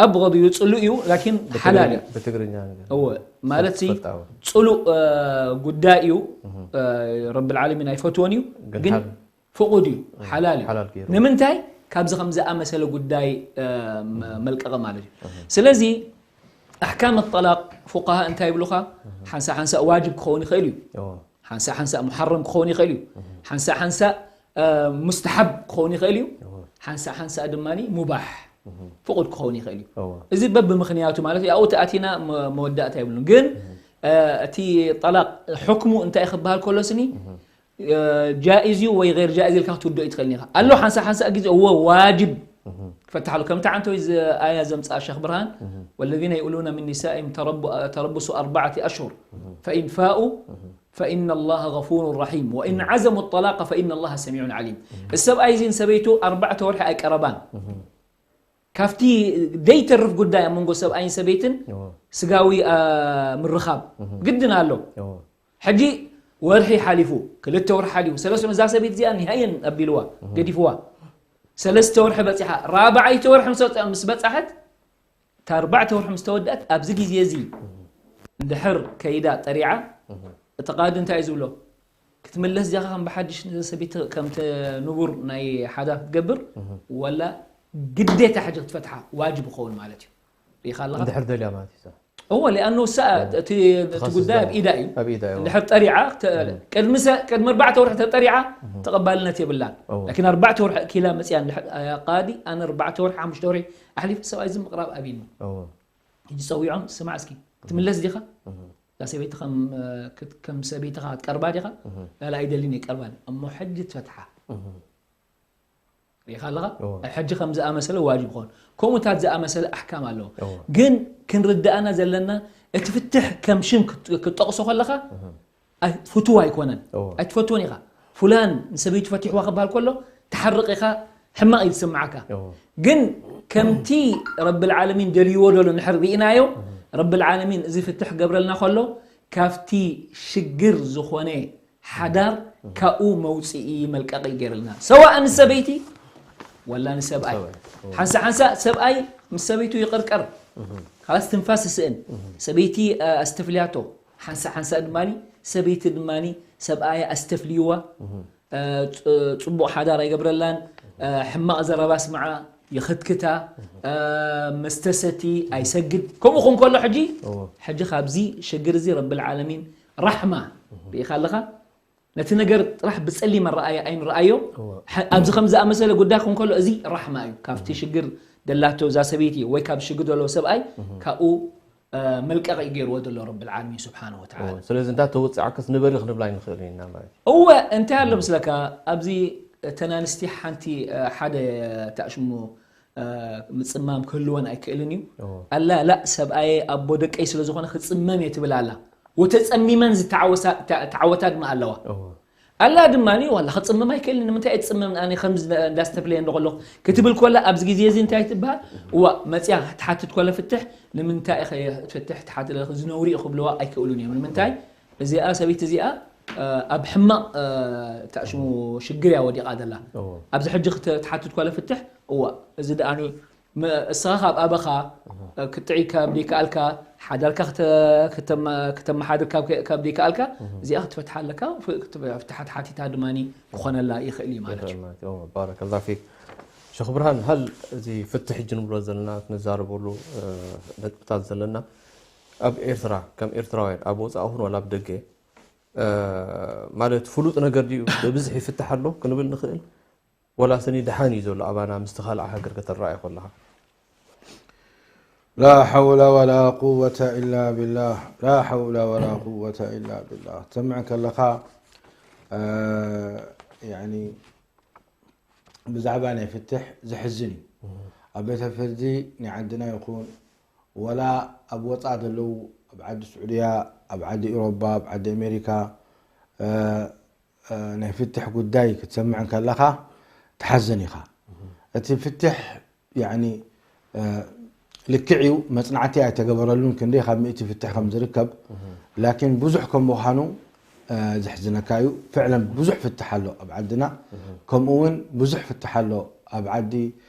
أبغض እዩ ፅሉእ እዩ ላኪን ሓላል እዩ። ብትግርኛ ነገር። እወ ማለት ሲ ፍትወታዊ። ፅሉእ እ፣ ጉዳይ እዩ። እ፣ ረብል ዓለሚን ኣይፈትዎን እዩ ግን ግን ሓል- ፍቁድ እዩ ሓላል እዩ። ሓላል ገይሩ። ንምንታይ ካብዚ ከም ዝኣመሰለ ጉዳይ እ፣ መ- መልቀቐ ማለት እዩ። ስለዚ ኣሕካም ጠላቅ ፉቃሃ እንታይ ይብሉኻ? ሓንሳ ሓንሳ ዋጅብ ክኸውን ይኽእል እዩ። እወ። ሓንሳ ሓንሳ ሙሓረም ክኸውን ይኽእል እዩ። ሓንሳ ሓንሳ እ፣ ሙስተሓብ ክኸውን ይኽእል እዩ። ሓንሳ ሓንሳ ድማ ሙባሕ ፍቁድ ክኸውን ይኽእል እዩ። እወ። እዚ በብምኽንያቱ ማለት እዩ ኣብኡ ተኣቲና መ- መወዳእታ የብሉን ግን እ፣ እቲ ጠላቅ ሕክሙ እንታይ ክበሃል ከሎ ስኒ እ፣ ጃኢዝ እዩ ወይ غير ጃኢዝ ኢልካ ክትውድኦ ይትኽእል ኢኻ ኣሎ ሓንሳ ሓንሳ ግዜ እወ ዋጅብ ፈትሓሉ ከምቲ ዓንተወይ ኣያ ዘምፅኣ ሸክ ብርሃን والذين يؤلون من نسائهم ترب- تربص أربعة أشهر فإن فاءوا فإن الله غفور رحيم وإن عزموا الطلاق فإن الله سميع عليم። السبعة يزين سبيتو أربعة ورح أي كربان. كافتي دي ترف قدايا منغو سبعين سبيتن. ስጋዊ ምርኻብ ግድን ኣሎ። ሕጂ ወርሒ ሓሊፉ፣ ክልተ ወርሒ ሓሊፉ፣ ሰለስተ፣ እዛ ሰበይቲ እዚኣ ንሃየን ኣቢልዋ፣ ገዲፍዋ። ሰለስተ ወርሒ በጺሓ፣ ራብዓይቲ ወርሒ ምስ በጻ-፣ ምስ በጻሐት፣ እታ ኣርባዕተ ወርሒ ምስ ተወድኣት፣ ኣብዚ ግዜ እዚ እንድሕር ከይዳ ጠሪዓ፣ እቲ ቃዲ እንታይ እዩ ዝብሎ? ክትምለስ ዲኻ ከም ብሓድሽ ንሰበይቲ ከምቲ ንቡር ናይ ሓዳር ክትገብር፣ ወላ ግዴታ ሕጂ ክትፈትሓ ዋጅብ ክኸውን ማለት እዩ። ሪኢኻ ኣለኻ? እንድሕር ደልያ ማለት እዩ። እወ፣ ሊኣኑ እሳ እቲ እቲ ተኸስስ ጉዳይ ኣብ ደኣ። ኢዳ እዩ። ኣብ ኢዳ እዩ። እንድሕር ጠሪዓ፣ ተ-፣ ቅድሚ ሰ-፣ ቅድሚ ኣርባዕተ ወርሒ ተጠሪዓ፣ ተቐባልነት የብላን። እወ። ላኪን ኣርባዕተ ወርሒ ኪላ መጽያ እንድሕር፣ ኣያ ቃዲ፣ ኣነ ኣርባዕተ ወርሒ፣ ሓሙሽተ ወርሒ ኣሕሊፈ ሰብኣይ እዚ ምቕራብ ኣብይኒ። እወ። ሕጂ ጸዊዖም፣ "ስማዕ እስኪ፣ ክትምለስ ዲኻ? እዛ ሰበይቲ ከም፣ እ፣ ክት-፣ ከም ሰበይትኻ ክትቀርባ ዲኻ?" ላላ ኣይደልን እየ፣ ቀርባን። እሞ ሕጂ ትፈትሓ። ሪኢኻ ኣለኻ? እወ። ሕጂ ከም ዝኣመሰለ ዋጅብ ክኾን። ከምኡታት ዝኣመሰለ ኣሕካም ኣለዎ። እወ። ግን ክንርድኣና ዘለና፣ እቲ ፍትሕ ከም ሽም ክት-፣ ክትጠቕሶ ከለኻ፣ ኣይ-፣ ፍቱው ኣይኮነን። እወ። ኣይትፈትዎን ኢኻ። ፍላን ንሰበይቱ ፈቲሕዋ ክበሃል ከሎ፣ ትሓርቕ ኢኻ፣ ሕማቕ እዩ ዝስምዓካ። እወ። ግን ከምቲ ረብል ዓለሚን ደልይዎ ደሎ እንድሕር ርኢናዮ፣ ረብል ዓለሚን እዚ ፍትሕ ክገብረልና ከሎ፣ ካብቲ ሽግር ዝኾነ ሓዳር ካብኡ መውፅኢ መልቀቂ ገይርልና። ሰዋእ ንሰበይቲ ወላ ንሰብኣይ። ሰብኣይ። ሓንሳ ሓንሳ ሰብኣይ ምስ ሰበይቱ ይቕርቀር። ካላስ ትንፋስ ይስእን። ሰበይቲ፣ እ፣ ኣስተፍልያቶ። ሓንሳ ሓንሳ ድማኒ ሰበይቲ ድማኒ ሰብኣያ ኣስተፍልይዋ። እ፣ ፅ-፣ ፅቡቕ ሓዳር ኣይገብረላን። እ፣ ሕማቕ ዘረባ ስምዓ፣ ይኽትክታ። እ፣ መስተ ሰቲ ኣይሰግድ። ከምኡ ክን ከሎ ሕጂ፣ እዎ። ሕጂ ካብዚ ሽግር እዚ ረብል ዓለሚን ራሕማ ርኢኻ ኣለኻ። ነቲ ነገር ጥራሕ ብጸሊም ኣረኣእያ ኣይንረኣዮ። እዎ። ሐ-፣ ኣብዚ ከም ዝኣመሰለ ጉዳይ ክን ከሎ እዚ ራሕማ እዩ። ካብቲ ሽግር ደላቶ እዛ ሰበይቲ ወይ ካብ ሽግር ደሎ ሰብኣይ ካብኡ፣ እ፣ መልቀቂ ገይርዎ ዘሎ ረብል ዓለሚን ስብሓነሁ ወተዓላ። እዎ። ስለዚ እንዳ ተወጽዓክስ ንበሪ ክንብላ ኣይንኽእልን ኢና ማለት እዩ። እወ፣ እንታይ ኣሎ ምስለካ፣ ኣብዚ እተን ኣንስቲ ሓንቲ፣ እ፣ ሓደ ታሽሙ፣ እ፣ ምጽማም ክህልወን ኣይክእልን እዩ። እዎ። ኣላ፣ ላእ፣ ሰብኣየ ኣቦ ደቀይ ስለ ዝኾነ ክጽመም እየ ትብል ኣላ። ወተጸሚመን ዝተዓወሳ-፣ ተ-፣ ተዓወታ ድማ ኣለዋ። እዎ። ኣላ ድማ ዋላ ክጽመም ኣይክእልን፣ ንምንታይ እየ ትጽመም ኣነ ከምዚ እንዳ-፣ እንዳስተፍለየ እንዶ ከለኹ ክትብል ኮላ፣ ኣብዚ ግዜ እዚ እንታይ ትበሃል? እዋ፣ መጽያ ክትሓትት ኮለ ፍትሕ፣ ንምንታይ ኢኸ ፍትሕ ትሓትት ኣለኺ? ዝነውሪ እዩ ክብልዋ ኣይክእሉን እዮም። ንምንታይ? እዚኣ ሰበይቲ እዚኣ፣ እ፣ ኣብ ሕማቕ፣ እ፣ ታሽሙ ሽግር እያ ወዲቓ ዘላ። እዎ። ኣብዚ ሕጂ ክተ-፣ ክትሓትት ኮለ ፍትሕ፣ እዋ፣ እዚ ደኣኒ መ-፣ እስኻ ካብ ኣበኻ፣ እህ። እ፣ ክትጥዒ ካብ ዘይከኣልካ፣ ሓዳርካ ክተ-፣ ክተማ-፣ ክተመሓድር ካብ ከ-፣ ካብ ዘይከኣልካ፣ እህ። እዚኣ ክትፈትሓ ኣለካ፣ ፍ-፣ ክት-፣ ፍትሓት ሓቲታ ድማኒ ክኾነላ ይኽእል እዩ ማለት እዩ። ይኽእል ማለት እዩ። ኦ፣ ባረከላ ፊክ። ሸኽ ብርሃን፣ ሃል እዚ ፍትሕ ሕጂ ንብሎ ዘለና፣ ክንዛረበሉ፣ እ፣ ነጥብታት ዘለና፣ ኣብ ኤርትራ፣ ከም ኤርትራውያን፣ ኣብ ወጻኢ ይኹን ዋላ ኣብ ደገ፣ እ፣ ማለት ፍሉጥ ነገር ድዩ? ብብዝሒ ይፍትሕ ኣሎ ክንብል ንኽእል? ወላ ስኒ ደሓን እዩ ዘሎ ኣባና ምስቲ ካልእ ሃገር ከተረኣዮ ከለኻ? لا حول ولا قوة إلا بالله. لا حول ولا قوة إلا بالله. ትሰምዕ ከለኻ፣ እ፣ ያኒ ብዛዕባ ናይ ፍትሕ ዘሕዝን እዩ። ኣብ ቤተ ፍርዲ ናይ ዓድና ይኹን ወላ ኣብ ወጻእ ዘለዉ፣ ኣብ ዓዲ ስዑድያ፣ ኣብ ዓዲ ኤውሮጳ፣ ኣብ ዓዲ ኣሜሪካ፣ እ፣ እ፣ ናይ ፍትሕ ጉዳይ ክትሰምዕ እንከለኻ ትሓዝን ኢኻ። እቲ ፍትሕ፣ ያኒ፣ እ፣ ልክዕ እዩ፣ መጽናዕቲ ኣይተገበረሉን ክንደይ ካብ ሚእቲ ፍትሕ ከም ዝርከብ፣ ላኪን ብዙሕ ከም ምዃኑ፣ እ፣ ዘሕዝነካ እዩ። ፍዕለን ብዙሕ ፍትሕ ኣሎ ኣብ ዓድና፣ ከምኡ እውን ብዙሕ ፍትሕ ኣሎ ኣብ ዓዲ፣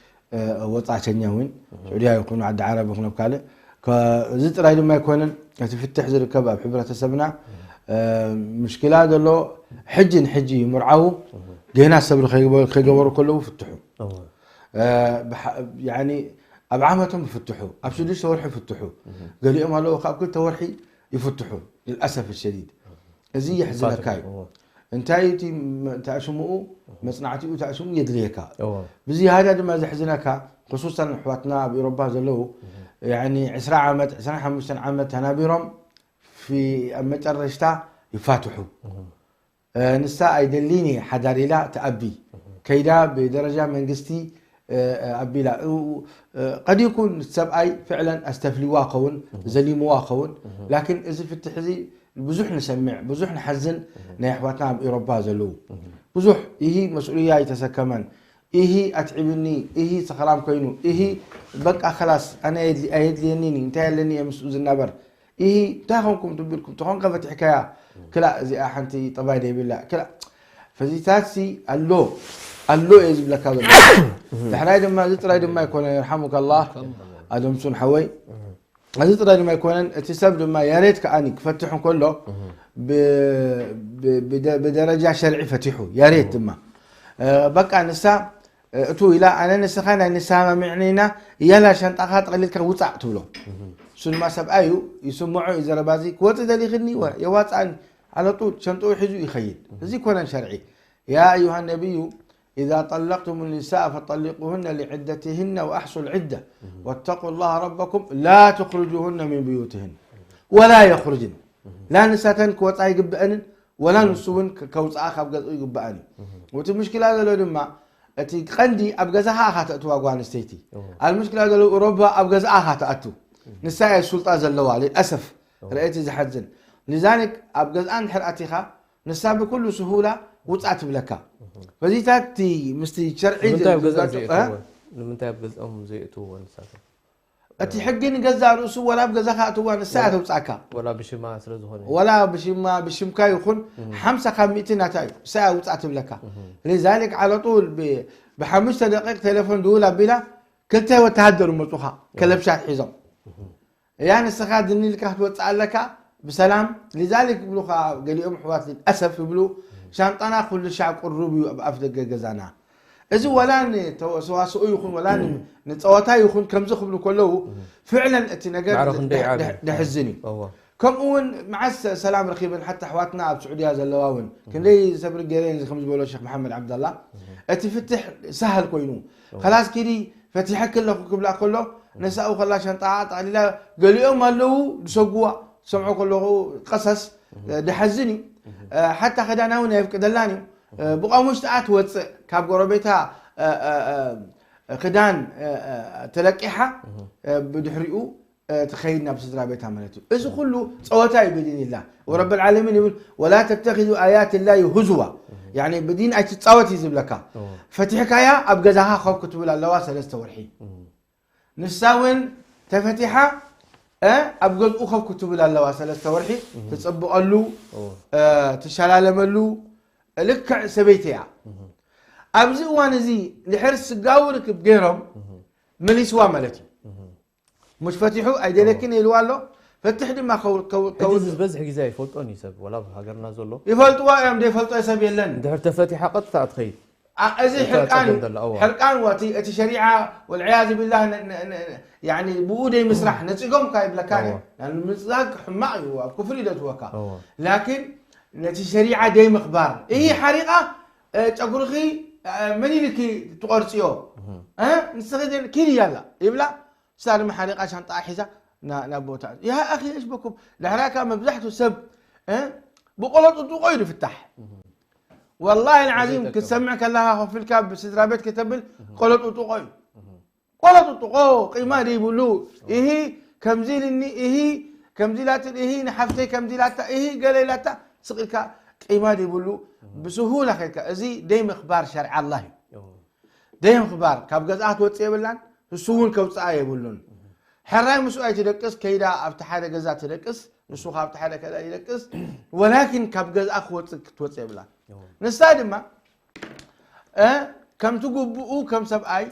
እ፣ ወጻእተኛ እውን፣ ስዑድያ ይኹን ዓዲ ዓረብ ይኹን ኣብ ካልእ። ከ-፣ እዚ ጥራይ ድማ ኣይኮነን፣ እቲ ፍትሕ ዝርከብ ኣብ ሕብረተሰብና፣ እ፣ ምሽክላ ዘሎ ሕጂ ንሕጂ ምርዓዉ፣ ገና ሰብሪ ከይገበ-፣ ከይገበሩ ከለዉ ፍትሑ። እዎ። እ፣ ብሓ-፣ ያኒ ኣብ ዓመቶም ይፍትሑ፣ ኣብ ሽዱሽተ ወርሒ ይፍትሑ። ገሊኦም ኣለዉ ካብ ክልተ ወርሒ ይፍትሑ፣ ልልኣሰፍ ሸዲድ። እዚ የሕዝነካ እዩ። እዎ። እንታይ እቲ መ-፣ ታእሽምኡ፣ መጽናዕቲኡ ታእሽምኡ የድልየካ። እዎ። ብዝያዳ ድማ ዘሕዝነካ፣ ክሱሳን ኣሕዋትና ኣብ ኤውሮፓ ዘለዉ፣ ያኒ ዕስራ ዓመት፣ ዕስራን ሓሙሽተን ዓመት ተናቢሮም፣ ፊ-፣ ኣብ መጨረሽታ ይፋትሑ። እዎ። እ፣ ንሳ ኣይደሊን እየ ሓዳር ኢላ ትኣቢ። ከይዳ ብደረጃ መንግስቲ፣ እ፣ እ፣ ኣቢላ። እ፣ እ፣ ቀድ ይኩን ሰብኣይ ፍዕለን ኣስተፍልይዋ ኸውን፣ ዘሊምዋ ኸውን። ላኪን እዚ ፍትሕ እዚ ብዙሕ ንሰምዕ፣ ብዙሕ ንሓዝን። ናይ ኣሕዋትና ኣብ ኤውሮፓ ዘለዉ ብዙሕ፣ ይሂ መስኡልያ ኣይተሰከመን፣ ይሂ ኣትዒብኒ፣ ይሂ ሰኽራም ኮይኑ፣ ይሂ በቃ ከላስ ኣነ ኣየድሊ-፣ ኣየድልየኒን እዩ፣ እንታይ ኣለኒ እየ ምስኡ ዝናበር፣ ይሂ እንታይ ኾንኩም ትብልኩም፣ ተኾንካ ፈቲሕካያ፣ ክላእ እዚኣ ሓንቲ ጠባይ ደይብላ፣ ክላእ ፈዚታትሲ ኣሎ፣ ኣሎ እየ ዝብለካ ዘሎ። ዳሕራይ ድማ፣ እዚ ጥራይ ድማ ኣይኮነ፣ የርሓሙካ ኣላህ፣ ኣደምሱን ሓወይ፣ እዚ ጥራይ ድማ ኣይኮነን፣ እቲ ሰብ ድማ ያሬት ከኣኒ ክፈትሕ እንከሎ ብ-፣ ብ-፣ ብደ-፣ ብደረጃ ሸርዒ ፈቲሑ፣ ያሬት ድማ። እ፣ በቃ ንሳ፣ እ፣ እቱ ኢላ፣ ኣነ ንስኻ ናይ ንሰማምዕን ኢና፣ ያላ ሸንጣኻ ጠቕሊልካ ውጻእ ትብሎ። እሱ ድማ ሰብኣይ እዩ፣ ይስምዖ እዩ ዘረባ እዚ፣ ክወጽእ ደሊኽኒ ወ-፣ የዋጽኣኒ፣ ዓለጡ ሸንጥኡ ሒዙ ይኸይድ። እዚ ኮነን ሸርዒ። يا أيها النبي إذا طلقتم النساء فطلقوهن لعدتهن وأحصوا العدة واتقوا الله ربكم لا تخرجوهن من بيوتهن ولا يخرجن. ላ ንሳተን ክወፃ ይግብአንን ወላ ንሱ እውን ከ-፣ ከውፅኣ ካብ ገዝኡ ይግብኣን እዩ። እቲ ምሽክላ ዘሎ ድማ እቲ ቀንዲ ኣብ ገዛኻ ኢኻ ተእትዋ ጓል ኣንስተይቲ። እዎ። ኣብ ምሽክላ ዘሎ ሮባ ኣብ ገዛኻ ኢኻ ተኣቱ። ንሳ እያ ሱልጣ ዘለዋ፣ ልልኣሰፍ። እዎ። ርአይቲ ዝሓዝን። ሊዛሊክ ኣብ ገዝኣ እንድሕር ኣቲኻ ንሳ ብኩሉ ስሁላ ውፃእ ትብለካ። በዚታት እቲ ምስቲ ሸርዒ ንምንታይ ኣብ ገዝኦም ዘጋጥም፣ እ? ዘይእትዎ? ንምንታይ ኣብ ገዝኦም ዘይእትዎ ንሳቶም? እቲ ሕጊ ንገዛእ ርእሱ ወላ ኣብ ገዛኻ ኣትዋ ንሳ እያ ተውፃእካ። ወላ ብሽማ ስለ ዝኾነ። ወላ ብሽማ፣ ብሽምካ ይኹን፣ ሓምሳ ካብ ሚእቲ ናታ እዩ። ንሳ እያ ውፃእ ትብለካ። ሊዛሊክ ዓለ ጡል ብ-፣ ብሓሙሽተ ደቂቅ ቴሌፎን ድውል ኣቢላ ክልተ ወተሃደር መፁኻ፣ ከለብሻት ሒዞም። እያ ንስኻ ድኒ ኢልካ ክትወፅእ ኣለካ ብሰላም። ሊዛሊክ ይብሉ ከዓ ገሊኦም ኣሕዋት ልልኣሰፍ ይብሉ፣ ሻንጣና ኩሉ ሻዕ ቁሩብ እዩ ኣብ ኣፍ ደገ ገዛና። እዚ ወላ ንተዋስኦ ይኹን ወላ ን-፣ ንፀወታ ይኹን ከምዚ ክብሉ ከለዉ ፍዕለን እቲ ነገር ማዕረ ክንደይ ደ-፣ ዓቢ። ደ-፣ ደሕዝን እዩ። እዎ። ከምኡ እውን መዓስ ሰላም ረኺበን ሓታ ኣሕዋትና ኣብ ስዑድያ ዘለዋ እውን ክንደይ ሰብሪ ገይረን እዚ ከም ዝበሎ ሸኽ መሓመድ ዓብደላ እቲ ፍትሕ ሳህል ኮይኑ ከላስ ኪዲ ፈቲሐኪ ኣለኹ ክብላ ከሎ ነሳኡ ከላ ሸንጣኣ ጠቕሊላ ገሊኦም ኣለዉ ዝሰጉዋ ዝሰምዖ ከለኹ ቀሰስ ደሓዝን እዩ። ሓታ ክዳና እውን ኣየፍቅደላን እዩ። ብቋሙሽ ተኣ ትወፅእ ካብ ጎረቤታ ክዳን ተለቂሓ ብድሕሪኡ ትኸይድ ናብ ስድራ ቤታ ማለት እዩ። እዚ ኩሉ ፀወታ እዩ ብዲንላ ወረብል ዓለሚን ይብል ወላ ተተኺዙ ኣያት ላሂ ሁዝዋ። ያኒ ብዲን ኣይትፃወት እዩ ዝብለካ። ፈቲሕካያ ኣብ ገዛኻ ኮፍ ክትብል ኣለዋ ሰለስተ ወርሒ። ንሳ እውን ተፈቲሓ ኣብ ገዝኡ ኮፍ ክትብል ኣለዋ ሰለስተ ወርሒ። ትፅብቐሉ፣ ትሸላለመሉ ልክዕ ሰበይቲ እያ። ኣብዚ እዋን እዚ ድሕር ስጋዊ ርክብ ገይሮም መሊስዋ ማለት እዩ። ሙሽ ፈቲሑ ኣይደለክን ኢልዋ ኣሎ። ፈትሕ ድማ ከው-፣ ከው-፣ ከው-፣ እዚ ዝበዝሕ ግዜ ኣይፈልጦን እዩ ሰብ፣ ወላ ኣብ ሃገርና ዘሎ። ይፈልጥዋ እዮም፣ ዘይፈልጦ ሰብ የለን። እንድሕር ተፈቲሓ ቀጥታ ትኸይድ። ኣ-፣ እዚ እታ ሕርቃን፣ ጸገም ደላ፣ እዋ። ሕርቃን ወቲ፣ እቲ ሸሪዓ ወልዕያዝ ቢላህ ነ-፣ ነ-፣ ነ-፣ ያኒ ብኡ ደይ ምስራሕ ነጺጎም እካ ይብለካ፣ እዋ። ያኒ ምጽጋግ ሕማቕ እዩ፣ ኣብ ኩፍሪ ደትወካ። እዋ። ላኪን ነቲ ሸሪዓ ደይ ምኽባር። ይህ ሓሪቓ፣ እ፣ ጨጉርኺ፣ እ፣ መን ኢልኪ ትቆርጽዮ? እህ። እ፣ ንስኺ ደን-፣ ኪድ እያላ ይብላ። እሳ ድማ ሓሪቓ ሻንጣኣ ሒዛ ና-፣ ናብ ቦታ። ያ ኣኺ፣ እሽ በኩም። ዳሕራካ መብዛሕቱ ሰብ፣ እ፣ ብቆሎ ጥጥቆ እዩ ዝፍታሕ። እህ። ወላሂ ኣልዓዚም፣ ዘይጠቅም። ክትሰምዕ ከለኻ ኮፍ ኢልካ ብስድራ ቤት ከተብል እህ። ቆሎ ጥጥቆ እዩ። እህ። ቆሎ ጥጥቆ፣ ቂማ ዘይብሉ፣ እህ። ይሂ ከምዚ ኢልኒ፣ ይሂ ከምዚ ኢላትኒ፣ ይሂ ንሓፍተይ ከምዚ ኢላታ፣ ይሂ ገለ ኢላታ፣ ስቕ ኢልካ ቂማ ዘይብሉ፣ እህ። ብስሁላ ከይድካ። እዚ ደይ ምኽባር ሸርዓ ኣላህ እዩ። እህ። ደይ ምኽባር፣ ካብ ገዝኣ ክትወፅእ የብላን፣ ንሱ እውን ከውፅኣ የብሉን። ሕራይ ምስኡ ኣይትደቅስ፣ ከይዳ ኣብቲ ሓደ ገዛ ትደቅስ፣ ንሱ ካብ ኣብቲ ሓደ ገዛ ይደቅስ፣ ወላኪን ካብ ገዝኣ ክወፅእ ክትወፅእ የብላን። እዎ። ንሳ ድማ፣ እ፣ ከምቲ ግቡኡ ከም ሰብኣይ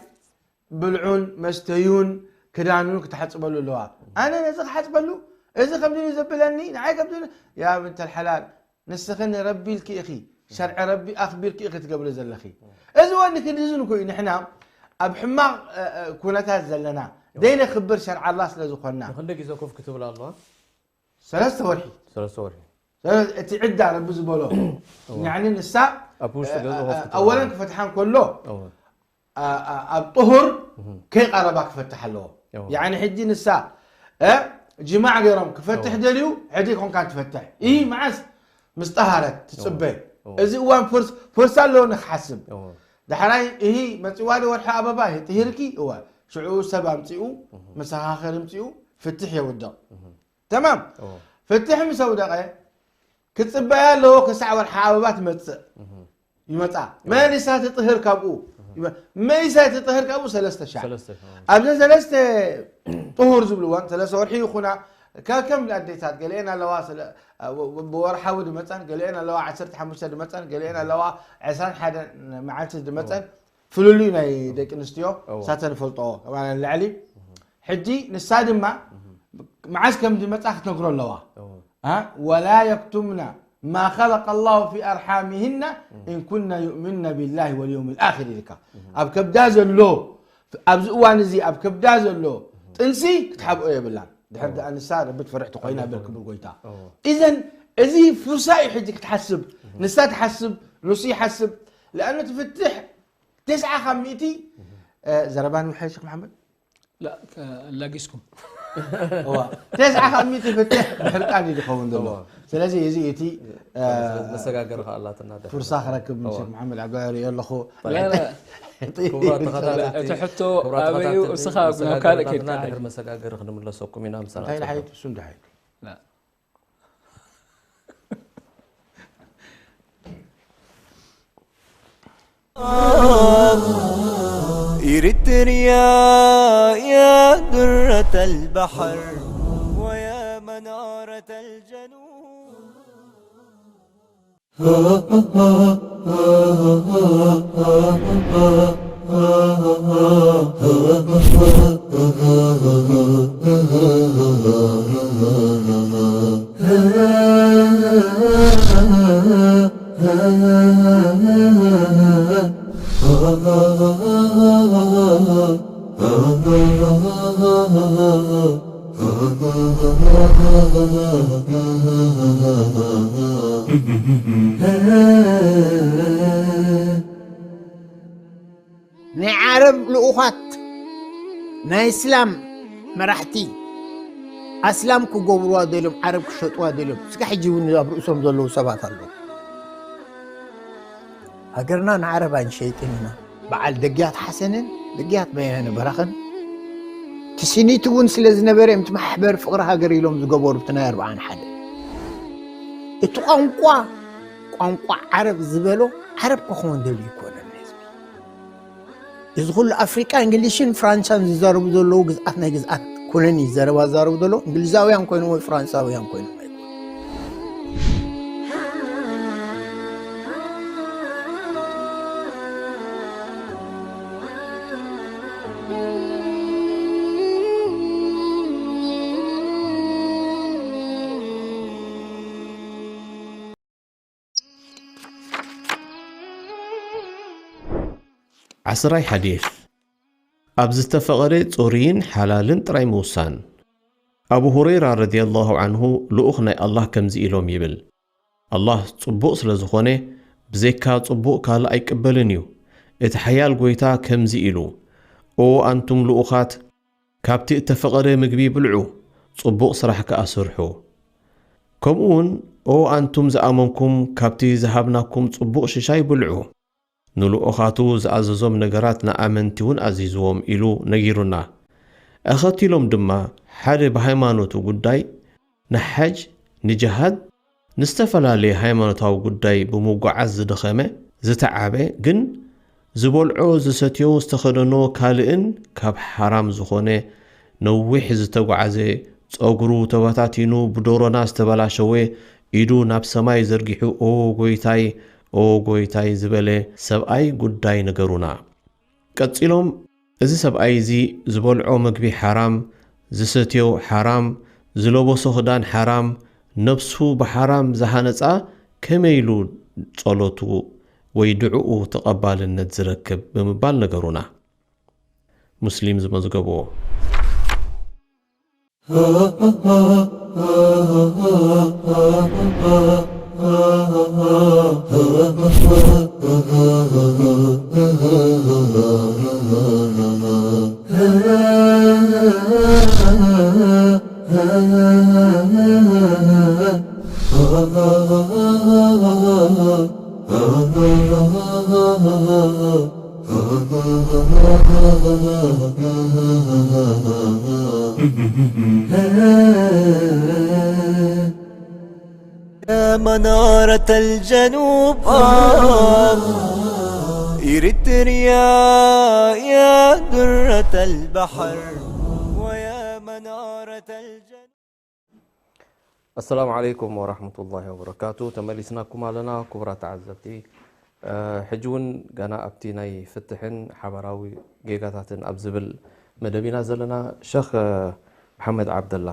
ብልዑን መስተዩን ክዳኑን ክትሓፅበሉ ኣለዋ። ኣነ ነዚ ክሓፅበሉ፣ እዚ ከምዚ እዩ ዘብለኒ፣ ንዓይ ከምዚ፣ ያ ብንተል ሓላል፣ ንስኺ ንረቢ ኢልኪ ኢኺ፣ ሸርዒ ረቢ ኣኽቢርኪ ኢኺ ትገብሪ ዘለኺ። እዚ ወኒ ክንድዝን እኮ እዩ ንሕና ኣብ ሕማቕ፣ እ፣ እ፣ ኩነታት ዘለና። ዘይነኽብር ሸርዓ ኣላህ ስለ ዝኾንና። ንኽንደይ ግዜ ኮፍ ክትብል ኣለዋ? ሰለስተ ወርሒ። ሰለስተ ወርሒ። ሰለ-፣ እቲ ዕዳ ረቢ ዝበሎ። እዋ። ያዕኒ ንሳ፣ ኣብ ውሽጢ እ፣ ገዛ እ፣ ኮፍ ክትብል ኣወለን ኣለዋ። ክፈትሓ እንከሎ፣ እዋ። ኣ-፣ ኣ-፣ ኣብ ጥሁር እህ። ከይቐረባ ክፈትሕ ኣለዎ። እዎ። ያዕኒ ሕጂ ንሳ፣ እ፣ ጅማዕ ገይሮም ክፈትሕ እዎ። ደልዩ፣ ሕጂ ኮንካ ትፈትሕ። እህ። ይህ መዓስ? ምስ ጠሃረት ትጽበ። እዎ። እዎ። እዚ እዋን ፍርስ-፣ ፍርሳ ኣለዎ ንክሓስብ። እዎ። ዳሕራይ፣ ይህ መጺዋ ዶ ወርሒ ኣበባ፣ ይህ ጥሂርኪ? እወ። ሽዑ ሰብ ኣምጺኡ፣ እህ። መሰኻኽር ኣምጺኡ፣ ፍትሕ የውድቕ። እህ። ተማም። እዎ። ፍትሕ ምስ ኣውደቐ፣ ክጽበያ ኣለዎ። ክሳዕ ወርሒ ኣበባ ትመጽእ ይመጻ። መሊሳ ትጥህር ካብኡ። ይመ-፣ መሊሳ ትጥህር ካብኡ ሰለስተ ሻዕ። ሰለስተ ሻዕ። ኣብዘን ሰለስተ ጥሁር ዝብልወን፣ ሰለስተ ወርሒ ይኹና፣ ከ-፣ ከም ኣዴታት ገሊአን ኣለዋ፣ ስለ-፣ ብ-፣ ብ-፣ ብወርሓዊ ድመጸን፣ ገሊአን ኣለዋ ዓሰርተ ሓሙሽተ ድመጸን፣ ገሊአን ኣለዋ ዕስራን ሓደን መዓልቲ ድመጸን። ፍልልዩ ናይ ደቂ ኣንስትዮ እዎ። ሳተን ፈልጦ ማለት ልዕሊ። ሕጂ ንሳ ድማ መዓስ ከም ዝመጻ ክትነግሮ ኣለዋ። እዎ። ها؟ ولا يكتمن ما خلق الله في أرحامهن إن كن يؤمن بالله واليوم الآخر ኢልካ። ኣብ ከብዳ ዘሎ፣ ኣብዚ እዋን እዚ ኣብ ከብዳ ዘሎ ጥንሲ ክትሓብኦ የብላን። ድሕር ደኣ ንሳ ረቢ ትፈርሕ ተኾይና በል ክቡር ጎይታ። እዎ። إذن እዚ ፍርሳ እዩ ሕጂ ክትሓስብ። ንሳ ትሓስብ፣ ንሱ ይሓስብ። لأنه ትፍትሕ ተስዓ ካብ ሚእቲ፣ እ፣ ዘረባ ንምሓይ ሸክ መሓመድ? لا، ك-، ላጊስኩም። እዋ፣ ተስዓ ካብ ሚእቲ ፍትሕ ብሕርቃን እዩ ዝኸውን ዘሎ። እዋ። ስለዚ እዚ እቲ፣ እ፣ መሰጋገሪ ከኣ ኣላትና ድሕሪ። ፍርሳ ክረክብ እዋ። ምሸክ መሓመድ ኣብ ገባር እየ ኣለኹ። لا، لا. ክቡራት ተኸታተልቲ፣ እቲ ሕቶ ክቡራት ኣበይ እዩ? ተኸታተልቲ፣ እስኻ ናብ ካልእ መሰጋገሪ ከይድካ ኣላትና፣ ሕጂ። ድሕሪ መሰጋገሪ ክንምለሰኩም ኢና። ምሳና እንታይ ጽንሑ። ድሓይት? እሱ ድሓይት። لا. إريتريا يا درة البحر ويا منارة الجنوب. ናይ ዓረብ ልኡኻት፣ ናይ እስላም መራሕቲ፣ ኣስላም ክገብርዋ ደልዮም፣ ዓረብ ክሸጥዋ ደልዮም። እስከ ሕጂ እውን ኣብ ርእሶም ዘለዉ ሰባት ኣለዉ። ሃገርና ንዓረብ ኣይንሸይጥን ኢና። በዓል ደግያት ሓሰንን ደግያት በያነ በራኸን ትስኒት እውን ስለ ዝነበረ እዮም፣ እቲ ማሕበር ፍቕሪ ሃገር ኢሎም ዝገበሩ፣ እቲ ናይ ኣርብዓን ሓደ። እቲ ቋንቋ፣ ቋንቋ ዓረብ ዝበሎ ዓረብ ክኸውን ደልዩ ይኮነን ህዝቢ። እዚ ኩሉ ኣፍሪቃ፣ እንግሊሽን ፍራንሳን ዝዛረቡ ዘለዉ ግዝኣት ናይ ግዝኣት ኩነን እዩ ዘረባ ዝዛረቡ ዘለዉ። እንግሊዛውያን ኮይኖም ወይ ፍራንሳውያን ኮይኖም ኣይኮኑን። ዓስራይ ሓዲስ፣ ኣብ ዝተፈቐደ ጽሩይን ሓላልን ጥራይ ምውሳን። ኣቡ ሁረይራ ረዲየላሁ ዐንሁ ልኡኽ ናይ ኣላህ ከምዚ ኢሎም ይብል፣ ኣላህ ጽቡቕ ስለ ዝኾነ፣ ብዘይካ ጽቡቕ ካልእ ኣይቅበልን እዩ። እቲ ሓያል ጎይታ ከምዚ ኢሉ፣ ኦ ኣንቱም ልኡኻት፣ ካብቲ እተፈቐደ ምግቢ ብልዑ፣ ጽቡቕ ስራሕ ከኣ ስርሑ። ከምኡውን፣ ኦ ኣንቱም ዝኣመንኩም፣ ካብቲ ዝሃብናኩም ጽቡቕ ሽሻይ ብልዑ። ንልኡኻቱ ዝኣዘዞም ነገራት ንኣመንቲ እውን ኣዚዝዎም ኢሉ ነጊሩና። ኣኸቲሎም ድማ ሓደ ብሃይማኖቱ ጉዳይ ንሓጅ፣ ንጅሃድ፣ ንዝተፈላለየ ሃይማኖታዊ ጉዳይ ብምጉዓዝ ዝደኸመ፣ ዝተዓበ፣ ግን ዝበልዖ፣ ዝሰትዮ፣ ዝተኸደኖ ካልእን ካብ ሓራም ዝኾነ ነዊሕ ዝተጓዓዘ፣ ጸጉሩ ተበታቲኑ ብዶሮና ዝተበላሸወ፣ ኢዱ ናብ ሰማይ ዘርጊሑ ኦ ጎይታይ፣ ኦ ጎይታይ ዝበለ ሰብኣይ ጉዳይ ንገሩና። ቀጺሎም፣ እዚ ሰብኣይ እዚ ዝበልዖ መግቢ ሓራም፣ ዝሰትዮ ሓራም፣ ዝለበሶ ክዳን ሓራም፣ ነብሱ ብሓራም ዝሃነጻ ከመይ ኢሉ ጸሎቱ ወይ ድዕኡ ተቐባልነት ዝረክብ ብምባል ነገሩና። ሙስሊም ዝመዝገብዎ። يا منارة الجنوب، آه، إريتريا، يا درة البحر، ويا منارة الجنوب. ኣሰላሙ ዓለይኩም ወራህመቱላሂ ወበረካቱ። ተመሊስናኩም ኣለና ክቡራት ተዓዘብቲ። ሕጂ እውን ገና ኣብቲ ናይ ፍትሕን ሓባራዊ ጌጋታትን ኣብ ዝብል መደብ ኢና ዘለና። ሸኽ መሓመድ ዓብደላ፣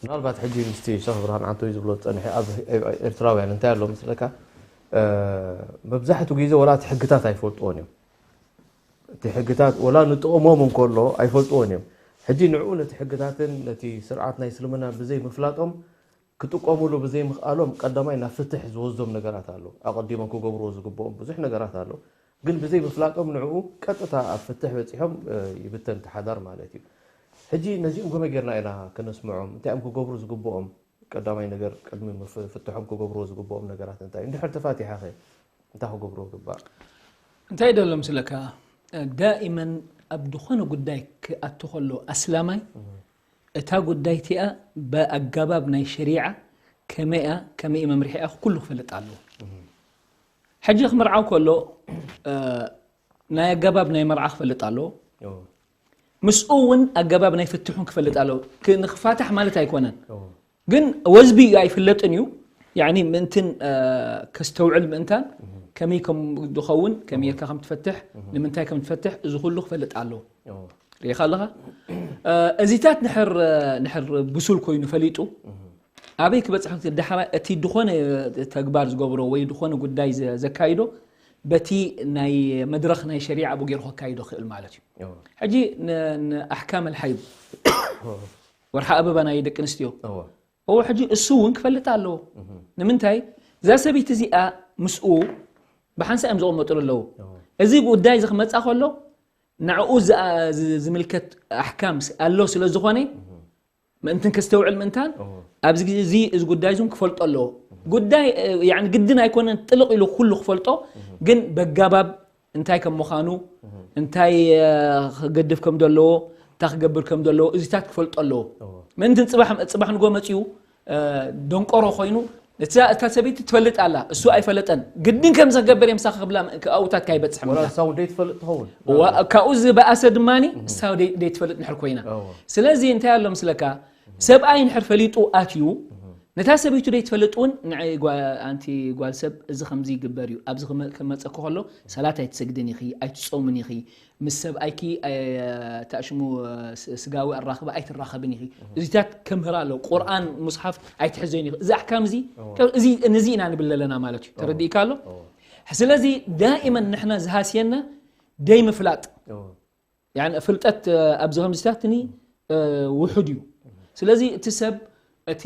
ምናልባት ሕጂ ምስቲ ሸኽ ብርሃን ዓንቶይ ዝብሎ ዝጸንሐ ኣብ ኤርትራውያን እንታይ ኣሎ መስለካ? መብዛሕትኡ ግዜ ወላ እቲ ሕግታት ኣይፈልጥዎን እዮም። እቲ ሕግታት ወላ ንጥቕሞም እንከሎ ኣይፈልጥዎን እዮም። ሕጂ ንዕኡ ነቲ ሕግታትን ነቲ ስርዓት ናይ እስልምና ብዘይ ምፍላጦም ክጥቀሙሉ ብዘይ ምኽኣሎም ቀዳማይ ናብ ፍትሕ ዝወስዶም ነገራት ኣሎ። ኣቐዲሞም ክገብርዎ ዝግብኦም ብዙሕ ነገራት ኣሎ። ግን ብዘይ ምፍላጦም ንዕኡ ቀጥታ ኣብ ፍትሕ በጺሖም ይብተን ተሓዳር ማለት እዩ። ሕጂ ነዚኦም ከመይ ጌርና ኢና ከነስምዖም? እንታይ እዮም ክገብሩ ዝግብኦም? ቀዳማይ ነገር ቅድሚ ፍትሖም ክገብርዎ ዝግብኦም ነገራት እንታይ እዩ? እንድሕር ተፋቲሓኸ እንታይ ክገብርዎ ግባእ? እንታይ ደሎ ምስለካ ዳኢመን ኣብ ዝኾነ ጉዳይ ክኣቱ ከሎ ኣስላማይ እታ ጉዳይ እቲኣ ብኣገባብ ናይ ሸሪዓ ከመይኣ ከመይ መምርሒኣ ኩሉ ክፈልጥ ኣለዎ። ሕጂ ክምርዓው ከሎ ናይ ኣገባብ ናይ መርዓ ክፈልጥ ኣለዎ። ምስኡ እውን ኣገባብ ናይ ፍትሑን ክፈልጥ ኣለዎ። ንክፋታሕ ማለት ኣይኮነን። ግን ወዝቢ እዩ ኣይፍለጥን እዩ። ያኒ ምእንትን ከስተውዕል ምእንታን ከመይ ከም ዝኸውን ከመይ ኢልካ ከም ትፈትሕ ንምንታይ ከም ትፈትሕ እዚ ኩሉ ክፈልጥ ኣለዎ። ሪኢኻ ኣለኻ እዚታት ንሕር ንሕር ብሱል ኮይኑ ፈሊጡ ኣበይ ክበፅሕ ዳሕራ እቲ ዝኾነ ተግባር ዝገብሮ ወይ ዝኾነ ጉዳይ ዘካይዶ በቲ ናይ መድረኽ ናይ ሸሪዓ ብገይሩ ከካይዶ ክእል ማለት እዩ። ሕጂ ንኣሕካም ኣልሓይድ ወርሓ ኣበባ ናይ ደቂ ኣንስትዮ እዎ ሕጂ እሱ እውን ክፈልጥ ኣለዎ። ንምንታይ እዛ ሰበይቲ እዚኣ ምስኡ ብሓንሳ እዮም ዝቕመጥሉ ኣለዉ። እዚ ጉዳይ እዚ ክመፃ ከሎ ንዕኡ ዝምልከት ኣሕካም ኣሎ ስለ ዝኾነ ምእንትን ከስተውዕል ምእንታን ኣብዚ ግዜ እዚ እዚ ጉዳይ እዙን ክፈልጦ ኣለዎ። ጉዳይ ግድን ኣይኮነን ጥልቕ ኢሉ ኩሉ ክፈልጦ ግን በጋባብ እንታይ ከም ምዃኑ እንታይ ክገድፍ ከም ዘለዎ እንታይ ክገብር ከም ዘለዎ እዚታት ክፈልጦ ኣለዎ። ምእንትን ፅባሕ ንጎ መፅኡ ደንቆሮ ኮይኑ እታ ሰበይቲ ትፈልጥ ኣላ እሱ ኣይፈለጠን ግድን ከምዚ ክገብር እየ ምሳኻ ክብላ ኣብኡታት ካይበፅሕ ወላ እሳ እውን ደይትፈልጥ ትኸውን። ካብኡ ዝበኣሰ ድማ እሳ ደይትፈልጥ ንሕር ኮይና ስለዚ እንታይ ኣሎ ምስለካ ሰብኣይ ንሕር ፈሊጡ ኣትዩ ነታ ሰበይቱ ደይትፈልጥ እውን ንዓይ ኣንቲ ጓል ሰብ እዚ ከምዚ ይግበር እዩ ኣብዚ ክመፀኪ ከሎ ሰላት ኣይትሰግድን ኢኺ ኣይትፀውምን ኢኺ ምስ ሰብኣይኪ ታሽሙ ስጋዊ ኣራኽባ ኣይትራኸብን ኢኺ እዚታት ከምህር ኣለዎ ቁርኣን ሙስሓፍ ኣይትሕዘን ኢኺ እዚ ኣሕካም እዚ እዚ ነዚ ኢና ንብል ዘለና ማለት እዩ ተረዲእካ ኣሎ ስለዚ ዳኢመን ንሕና ዝሃስየና ደይ ምፍላጥ ፍልጠት ኣብዚ ከምዚታት ኒ ውሑድ እዩ ስለዚ እቲ ሰብ እቲ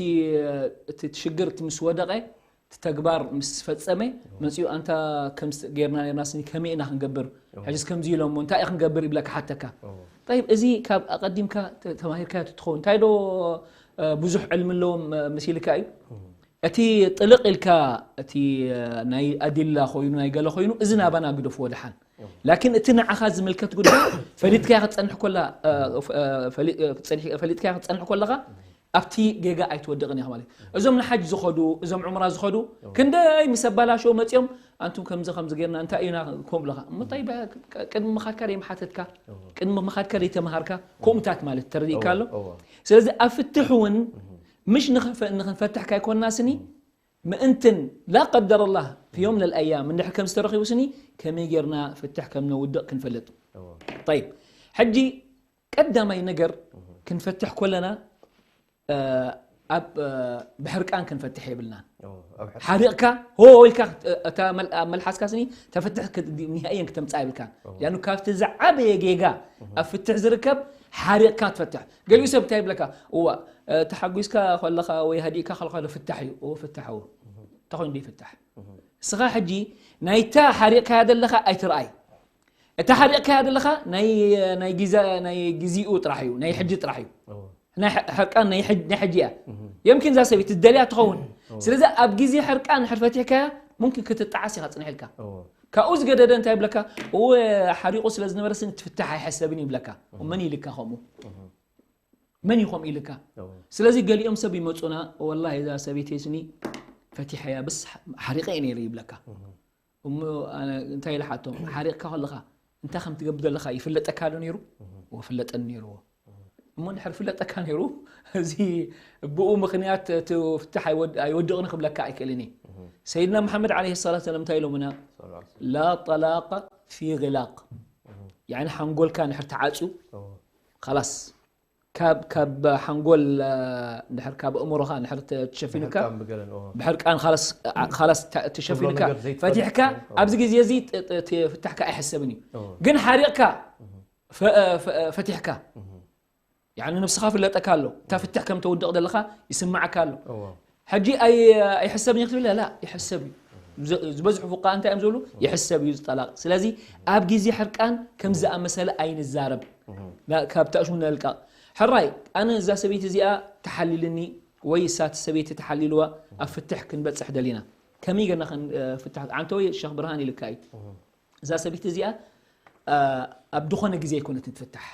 ሽግር እቲ ምስ ወደቐ እቲ ተግባር ምስ ፈፀመ መፅኡ ኣንታ ከምስ ጌርና ኔርና ስኒ ከመይ ኢና ክንገብር ሕጅስ ከምዚ ኢሎሞ እንታይ እዩ ክንገብር ይብለካ ሓተካ طيب እዚ ካብ ኣቐዲምካ ተማሂርካ ትትኸውን እንታይ ዶ ብዙሕ ዕልሚ ኣለዎም መሲልካ እዩ እቲ ጥልቕ ኢልካ እቲ ናይ ኣዲላ ኮይኑ ናይ ገለ ኮይኑ እዚ ናባና ግደፍዎ ደሓን ላኪን እቲ ንዓኻ ዝምልከት ጉዳይ ፈሊጥካያ ክትፀንሕ ኮላ ፈሊጥካያ ክትፀንሕ ኮለኻ ኣብቲ ጌጋ ኣይትወድቕን ኢኻ ማለት እዞም ንሓጅ ዝኸዱ እዞም ዑምራ ዝኸዱ ክንደይ ምስ ኣባላሸው መፂኦም ኣንቱም ከምዚ ከምዚ ጌርና እንታይ ኢና ከምኡ ብለኻ እሞ እንታይ ቅድሚ ምኻድካ ደይምሓተትካ ቅድሚ ምኻድካ ደይተምሃርካ ከምኡታት ማለት ተረዲእካ ኣሎ ስለዚ ኣብ ፍትሕ እውን ምሽ ንኽንፈትሕ ካይኮንና ስኒ ምእንትን ላ ቀደር ኣላህ ፊ ዮም ለልኣያም እንድሕር ከም ዝተረኺቡ ስኒ ከመይ ጌርና ፍትሕ ከም ነውድቕ ክንፈልጥ طيب ሕጂ ቀዳማይ ነገር ክንፈትሕ ኮለና ኣብ ብሕርቃን ክንፈትሕ የብልናን ሓሪቕካ ሆ ኢልካ እታ ኣብ መልሓስካ ስኒ ተፍትሕ ንሃየን ክተምፃእ የብልካን ያኑ ካብቲ ዝዓበየ ጌጋ ኣብ ፍትሕ ዝርከብ ሓሪቕካ ትፈትሕ ገሊኡ ሰብ እንታይ ይብለካ እዋ ተሓጒስካ ከለኻ ወይ ሃዲእካ ከለኻ ፍታሕ እዩ እዎ ፍታሕ እዎ እንታይ ኮይኑ ይፍታሕ እስኻ ሕጂ ናይታ ሓሪቕካያ ዘለኻ ኣይትርኣይ እታ ሓሪቕካያ ዘለኻ ናይ ግዜኡ ጥራሕ እዩ ናይ ሕጂ ጥራሕ እዩ ሕርቃን ናይ ሕጂ እያ የምኪን እዛ ሰበይቲ ትደልያ ትኸውን ስለዚ ኣብ ግዜ ሕርቃን ሕር ፈቲሕካያ ሙምኪን ክትጠዓስ ኢኻ ፅንሕ ኢልካ ካብኡ ዝገደደ እንታይ ይብለካ እወ ሓሪቑ ስለ ዝነበረ ስኒ ትፍታሕ ኣይሐሰብን ይብለካ መን ኢልካ ከምኡ መን እዩ ከምኡ ኢልካ ስለዚ ገሊኦም ሰብ ይመፁና ወላ እዛ ሰበይቲ ስኒ ፈቲሐያ፣ በስ ሓሪቐ እየ ነይረ ይብለካ። እሞ ኣነ እንታይ ኢለ ሓቶም፣ ሓሪቕካ ከለኻ እንታይ ከም ትገብር ዘለኻ ይፍለጠካ ዶ ነይሩ? ወፍለጠኒ ነይርዎ። እሞ እንድሕር ፍለጠካ ነይሩ፣ እዚ ብኡ ምኽንያት እቲ ፍታሕ ኣይወድ-፣ ኣይወድቕን ክብለካ ኣይክእልን እየ። ሰይድና መሓመድ ዓለይሂ ሰላቱ ወሰላም እንታይ ኢሎምና? ላ ጠላቀ ፊ ግላቅ። ያኒ ሓንጎልካ እንድሕር ተዓፅዩ፣ ኸላስ፣ ካብ፣ ካብ ሓንጎል፣ እ፣ እንድሕር ካብ ኣእምሮኻ እንድሕር ተ-፣ ተሸፊኑካ፣ ብሕርቃን ብገለን፣ ኦ። ብሕርቃን ኻላስ፣ ኣ-፣ ኻላስ ተ-፣ ትብሎ ተሸፊኑካ፣ ነገር ዘይትፈልጥ፣ ፈቲሕካ፣ ኦ። ኣብዚ ግዜ እዚ ጥ-፣ ጥ-፣ እቲ ፍታሕካ ኣይሕሰብን እዩ። ኦ። ግን ሓሪቕካ፣ ፈ-፣ ፈ-፣ ፈቲሕካ። ያኒ ነብስኻ ፍለጠካ ኣሎ። እታ ፍትሕ ከም ተውድቕ ዘለኻ ይስምዓካ ኣሎ። እዎ። ሕጂ ኣይ-፣ ኣይሕሰብን እዩ ክትብል፣ ላ፣ ይሕሰብ እዩ። ዝ-፣ ዝበዝሑ ፉቃሃ እንታይ እዮም ዝብሉ? ይሕሰብ እዩ ዝጠላቕ። ስለዚ ኣብ ግዜ ሕርቃን ከም ዝኣመሰለ ኣይንዛረብ። ና-፣ ካብ ተኣሽሙ ነልቃቕ። ሕራይ፣ ኣነ እዛ ሰበይቲ እዚኣ ተሓሊልኒ ወይ እሳ እቲ ሰበይቲ ተሓሊልዋ ኣብ ፍትሕ ክንበጽሕ ደሊና። ከመይ ገና ከን-፣ ፍትሕ፣ ኣንተ ወይ ሸኽ ብርሃን ኢልካ እዩ። እዛ ሰበይቲ እዚኣ፣ ኣ፣ ኣብ ዝኾነ ግዜ ኣይኮነትን ትፍታሕ።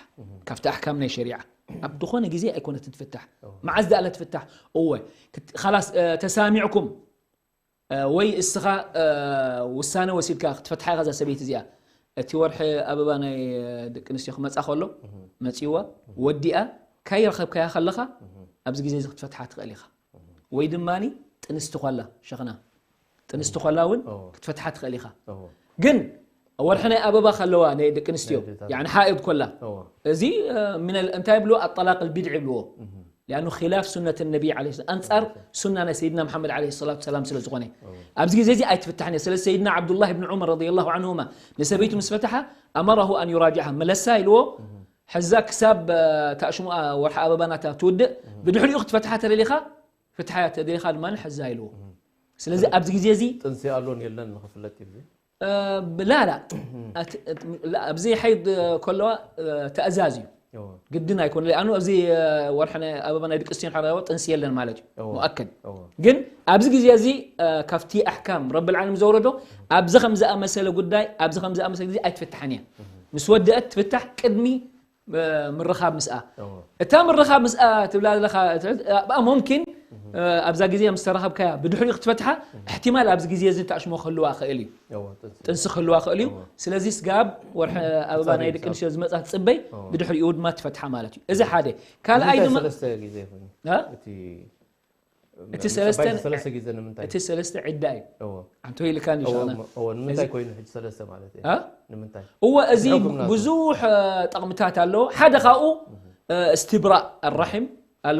ካብቲ ኣሕካም ናይ ሸሪዓ፣ ኣብ ዝኾነ ግዜ ኣይኮነትን ትፍታሕ። መዓዝ ደኣ ትፍታሕ? እወ፣ ክት-፣ ኻላስ፣ እ፣ ተሳሚዕኩም፣ እ፣ ወይ እስኻ፣ እ፣ ውሳነ ወሲድካ ክትፈትሓ ኢኻ እዛ ሰበይቲ እዚኣ። እቲ ወርሒ ኣበባ ናይ፣ እ፣ ደቂ ኣንስትዮ ክመጻ ከሎ፣ መጺዋ፣ ወዲኣ፣ ካይረኸብካያ ከለኻ፣ ኣብዚ ግዜ እዚ ክትፈትሓ ትኽእል ኢኻ። ወይ ድማኒ ጥንስቲ ኾላ፣ ሸኽና። ጥንስቲ ኾላ እውን ኦ። ክትፈትሓ ትኽእል ኢኻ። ኦ። ግን ወርሒ ናይ ኣበባ ከለዋ ናይ ደቂ ኣንስትዮ፣ ናይ ኣዴታት። ያኒ ሓኢድ ኮላ። ኦ። እዚ፣ እ፣ ሚነል፣ እንታይ ይብልዎ? ኣጠላቅ ልቢድዕ ይብልዎ። ሊኣኑ ኺላፍ ሱነት ነቢ ዓለይሂ ሰላም፣ ኣንጻር ሱና ናይ ሰይድና መሓመድ ዓለይሂ ሰላቱ ሰላም ስለ ዝኾነ። ኦ። ኣብዚ ግዜ እዚ ኣይትፍታሕን እያ። ስለ ሰይድና ዓብዱላህ ብን ዑመር ረዲየላሁ ዓንሁማ ንሰበይቱ ምስ ፈትሓ፣ ኣመረሁ ኣን ዩራጅዓሃ፣ መለሳ ኢልዎ፣ ሕዛ ክሳብ፣ እ፣ ታሽሙኣ ወርሒ ኣበባ ናታ ትውድእ፣ ብድሕሪኡ ክትፈትሓ ተደሊኻ፣ ፍትሓያ ተደሊኻ ድማ ሕዛ ኢልዎ። ስለዚ ኣብዚ ግዜ እዚ ጥንሲ ኣሎን የለን ንኽፍለጥ እዩ። እ፣ ብ-፣ ላ፣ ላ። ኣት-፣ እት-፣ ላ፣ ኣብዚ ሓይድ ከለዋ፣ እ፣ ተእዛዝ እዩ። እዎ። ግድን ኣይኮነ። ኣኑ ኣብዚ፣ እ፣ ወርሒ ናይ ኣበባ ናይ ደቂ ኣንስትዮ ሓራዋ ጥንሲ የለን ማለት እዩ። እዎ። ሙኣከድ። እዎ። ግን ኣብዚ ግዜ እዚ፣ እ፣ ካብቲ ኣሕካም ረብል ዓለም ዘውረዶ፣ ኣብዚ ከም ዝኣመሰለ ጉዳይ፣ ኣብዚ ከም ዝኣመሰለ ግዜ ኣይትፍታሕን እያ። ምስ ወደአት ትፍታሕ ቅድሚ እ፣ ምርኻብ ምስኣ። እዎ። እታ ምርኻብ ምስኣ ትብላ ዘለኻ፣ ኣብኣ ሙምኪን፣ እ፣ ኣብዛ ግዜ ምስ ተራኸብካያ ብድሕሪኡ ክትፈትሓ፣ እሕትማል ኣብዚ ግዜ እዚ ተኣሽሞ ክህልዋ ክእል እዩ። እዎ፣ ጥንሲ። ጥንሲ ክህልዋ ክእል እዩ። እዎ። ስለዚ ስጋብ ወርሒ ኣበባ ናይ ደቂ ኣንስትዮ ዝመጻ ትጽበይ፣ እዎ። ብድሕሪኡ ድማ ትፈትሓ ማለት እዩ። እዚ ሓደ። ካልኣይ ንምንታይ ድማ ሰለስተ ግዜ ኮይኑ? እ? እቲ እቲ ሰለስተ፣ ሰለስተ ግዜ ንምንታይ? እቲ ሰለስተ ዒዳ እዩ። እዎ። ኣንተ ኢልካ እዎ፣ ንሻና። እዎ፣ ንምንታይ እዚ ኮይኑ ሕጂ ሰለስተ ማለት እዩ? እ? ንምንታይ? እዎ፣ እዚ ሕክምና ብዙሕ፣ እ፣ ጠቕምታት ኣለዎ። ሓደ ካብኡ፣ እ፣ እስትብራእ ኣራሒም ኣሎ።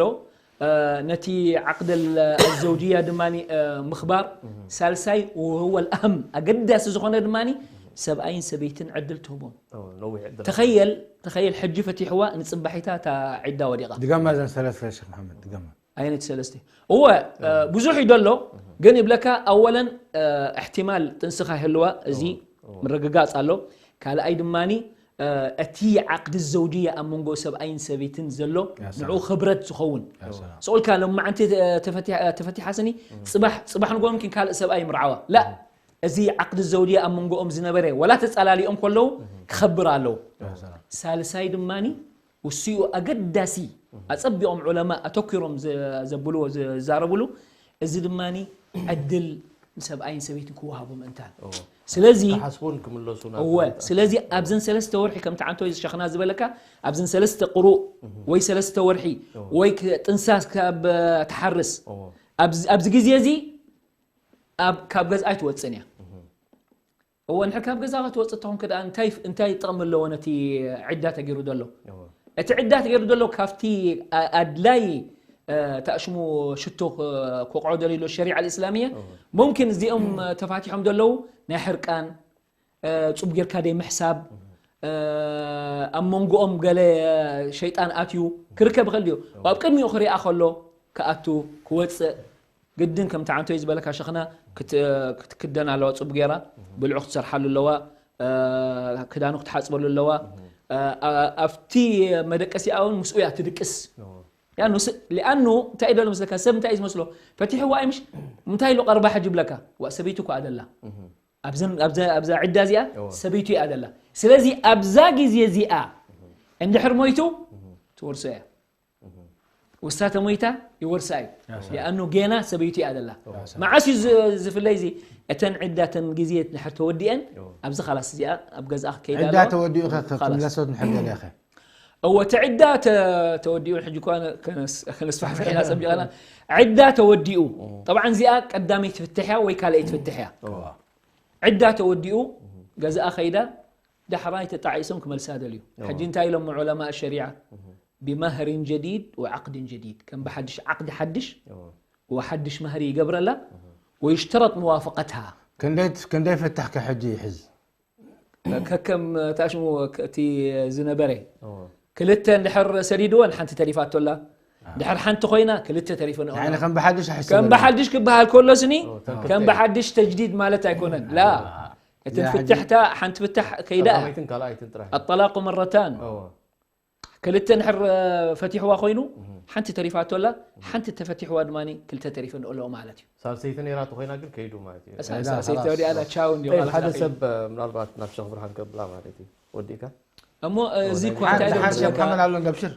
እ፣ ነቲ ዓቅደል ኣዘውጅያ ድማ፣ እ፣ ምኽባር። ሳልሳይ፣ ወህወል ኣህም፣ ኣገዳሲ ዝኾነ ድማ፣ ሰብኣይን ሰበይትን ዕድል ትህቦም። እዎ፣ ነዊሕ ዕድል። ተኸየል፣ ተኸየል ሕጂ ፈቲሕዋ፣ ንጽባሒታ እታ ዒዳ ወዲቓ። ድገማ እዘን ሰለስተ ሸኽ መሓመድ፣ ድገማ። ኣይነት ሰለስተ። እወ፣ እ፣ ብዙሕ እዩ ደሎ፣ ግን ይብለካ፣ ኣወለን፣ እ፣ እሕትማል ጥንስኻ ይህልዋ፣ እዚ እዎ፣ እዎ። ምርግጋጽ ኣሎ። ካልኣይ ድማኒ፣ እ፣ እቲ ዓቅዲ ዘውጅያ ኣብ መንጎ ሰብኣይን ሰበይትን ዘሎ፣ ያ ሰላም። ንዕኡ ክብረት ዝኸውን። ያ ሰላም። ስቑልካ ሎማዓንቲ፣ እ፣ ተፈቲሓ-፣ ተፈቲሓ ስኒ፣ ጽባሕ፣ ጽባሕ ንግሆ ምኪን ካልእ ሰብኣይ ምርዓዋ። ላ፣ እዚ ዓቅዲ ዘውጅያ ኣብ መንጎኦም ዝነበረ፣ ወላ ተጻላሊኦም ከለዉ፣ ክኸብር ኣለዎ። ያ ሰላም። ሳልሳይ ድማኒ፣ ውስኡ ኣገዳሲ፣ ኣጸቢቖም ዑለማ ኣተኲሮም ዘ-፣ ዘብልዎ፣ ዘ-፣ ዝዛረብሉ፣ እዚ ድማኒ ዕድል ንሰብኣይን ሰበይትን ክወሃቦም እንታን። እዎ። ስለዚ ክሓስቡን ክምለሱን እወ፣ ኣብታ ስለዚ ኣብዘን ሰለስተ ወርሒ ከምቲ ዓንቶ ሸኽና ዝበለካ፣ ኣብዘን ሰለስተ ቅሩእ ወይ ሰለስተ ወርሒ እዎ። ወይ ክ-፣ ጥንሳስ ካብ ትሓርስ፣ እዎ። ኣብዚ፣ ኣብዚ ግዜ እዚ ኣብ፣ ካብ ገዝኣ ኣይትወጽእን እያ። እዎ፣ እንድሕር ካብ ገዛ ክትወጽእ ተኾንካ ደኣ እንታይ፣ እንታይ ጥቕሚ ኣለዎ ነቲ ዕዳ ተገይሩ ዘሎ? እዎ። እቲ ዕዳ ተገይሩ ዘሎ ካብቲ ኣ-፣ ኣድላይ፣ እ፣ ተኣሽሙ ሽቶ ክ-፣ ክወቕዖ ደልዩ ኣሎ ሸሪዓ ኣልእስላምያ። እዎ። ሙምኪን እዚኦም፣ እ፣ ተፋቲሖም ዘለዉ ናይ ሕርቃን፣ እ፣ ጽቡቕ ጌርካ ደይ ምሕሳብ፣ እ፣ ኣብ መንጎኦም ገለ ሸይጣን ኣትዩ ክርከብ ይኽእል ድዩ? እዎ። ኣብ ቅድሚኡ ክሪኣ ከሎ ክኣቱ፣ ክወጽእ፣ ግድን ከምቲ ዓንቶይ ዝበለካ ሸኽና ክት-፣ ክትክደን ኣለዋ ጽቡቕ ጌራ፣ ብልዑ ክትሰርሓሉ ኣለዋ፣ እ፣ ክዳኑ ክትሓጽበሉ ኣለዋ። እ፣ ኣ-፣ ኣብቲ መደቀሲኣ እውን ምስኡ እያ ትድቅስ። እዎ። ሊኣኑ ስ-፣ ሊኣኑ እንታይ እዩ ደሎ መስለካ? ሰብ እንታይ እዩ ዝመስሎ? ፈቲሕዋ እዩ ምሽ? እንታይ ኢሉ ቀርባ ሕጂ ይብለካ? ዋ፣ ሰበይቱ እኮ ኣደላ። ኣብዘን፣ ኣብዛ፣ ኣብዛ ዕዳ እዚኣ እዎ። ሰበይቱ እያ ኣደላ። ስለዚ ኣብዛ ግዜ እዚኣ እንድሕር ሞይቱ ትወርሶ እያ። ውሳ ተሞይታ ይወርሳ እዩ። ያ ሰላም። ሊኣኑ ጌና ሰበይቱ እያ ዘላ። ያ ሰላም። መዓስ እዩ ዝ-፣ ዝፍለይ እዚ? እተን ዕዳ፣ እተን ግዜ ድሕር ተወዲአን፣ እዎ። ኣብዚ ኻላስ እዚኣ ኣብ ገዛኣ ክከይዳ ዕዳ ኣለዋ። ተወዲኡ ኸ-፣ ኸ-፣ ኻላስ። ክምለሶት ንሕር ገለ ኢኸ። እወ፣ እቲ ዕዳ ተ-፣ ተወዲኡ፣ ሕጂ እኳ ነ-፣ ከነስ-፣ ከነስፋሕፍሕ ኢና ጸቢቕና። ዕዳ ተወዲኡ። እዎ። ጠብዓን እዚኣ ቀዳመይቲ ፍትሕ እያ ወይ ካልኣይቲ ፍትሕ እያ። እዎ። ዕዳ ተወዲኡ፣ ገዛኣ ኸይዳ፣ ዳሕራይ ተጣዒሶም ክመልሳ ደልዩ። እዎ። ሕጂ እንታይ ኢሎም ዑለማእ ሸሪዓ? እዎ። ብመህርን ጀዲድ ወዓቅድን ጀዲድ። ከም ብሓድሽ ዓቅዲ ሓድሽ፣ እዎ። ወሓድሽ መህሪ ይገብረላ፣ እዎ። ወይሽተረጥ መዋፈቀትሃ። ክንደይ፣ ክንደይ ፍትሕ ከ ሕጂ ይሕዝ? ከከም ታሽሙ እቲ ዝነበረ። እዎ። ክልተ እንድሕር ሰዲድወን ሓንቲ ተሪፋቶላ። ኣሃ። ድሕር ሓንቲ ኮይና ክልተ ተሪፈን ንዓይ ኣለዋ። ከም ብሓድሽ ኣሕስበን። ከም ብሓድሽ ክበሃል ከሎስኒ፣ እዎ፣ ከም ከም ክልተ። ብሓድሽ ተጅዲድ ማለት ኣይኮነን። ላ። ኣሃ። እተን ያ፣ ሕጂ ፍትሕታ ሓንቲ ፍትሕ ከይዳ። ቀዳመይትን ካልኣይትን ጥራሕ። ኣጠላቁ መረታን። እዎ። ክልተ እንድሕር ፈቲሕዋ ኮይኑ፣ እህ። ሓንቲ ተሪፋቶላ፣ እህ። ሓንቲ ተፈቲሕዋ ድማ ክልተ ተሪፈን ኣለዎ ማለት እዩ። ሳልሰይቲ ነይራ ተኾይና ግን ከይዱ ማለት እዩ። እሳ-፣ እዛ ሳልሰይቲ ኸላስ። ወዲኣ ኣላ ቻው እንዲዩ ጠይብ፣ ማለት ሓደ እዩ። ሰብ፣ እ፣ ምናልባት ናብ ሸኽ ብርሃን ከብላ ማለት እዩ። ወዲእካ? እሞ፣ እ፣ እዚ እኮ ናይ እንታይ ሓንቲ፣ ሓንቲ ደምስለካ? ሓመል ኣሎ እንዶ ኣብሽር።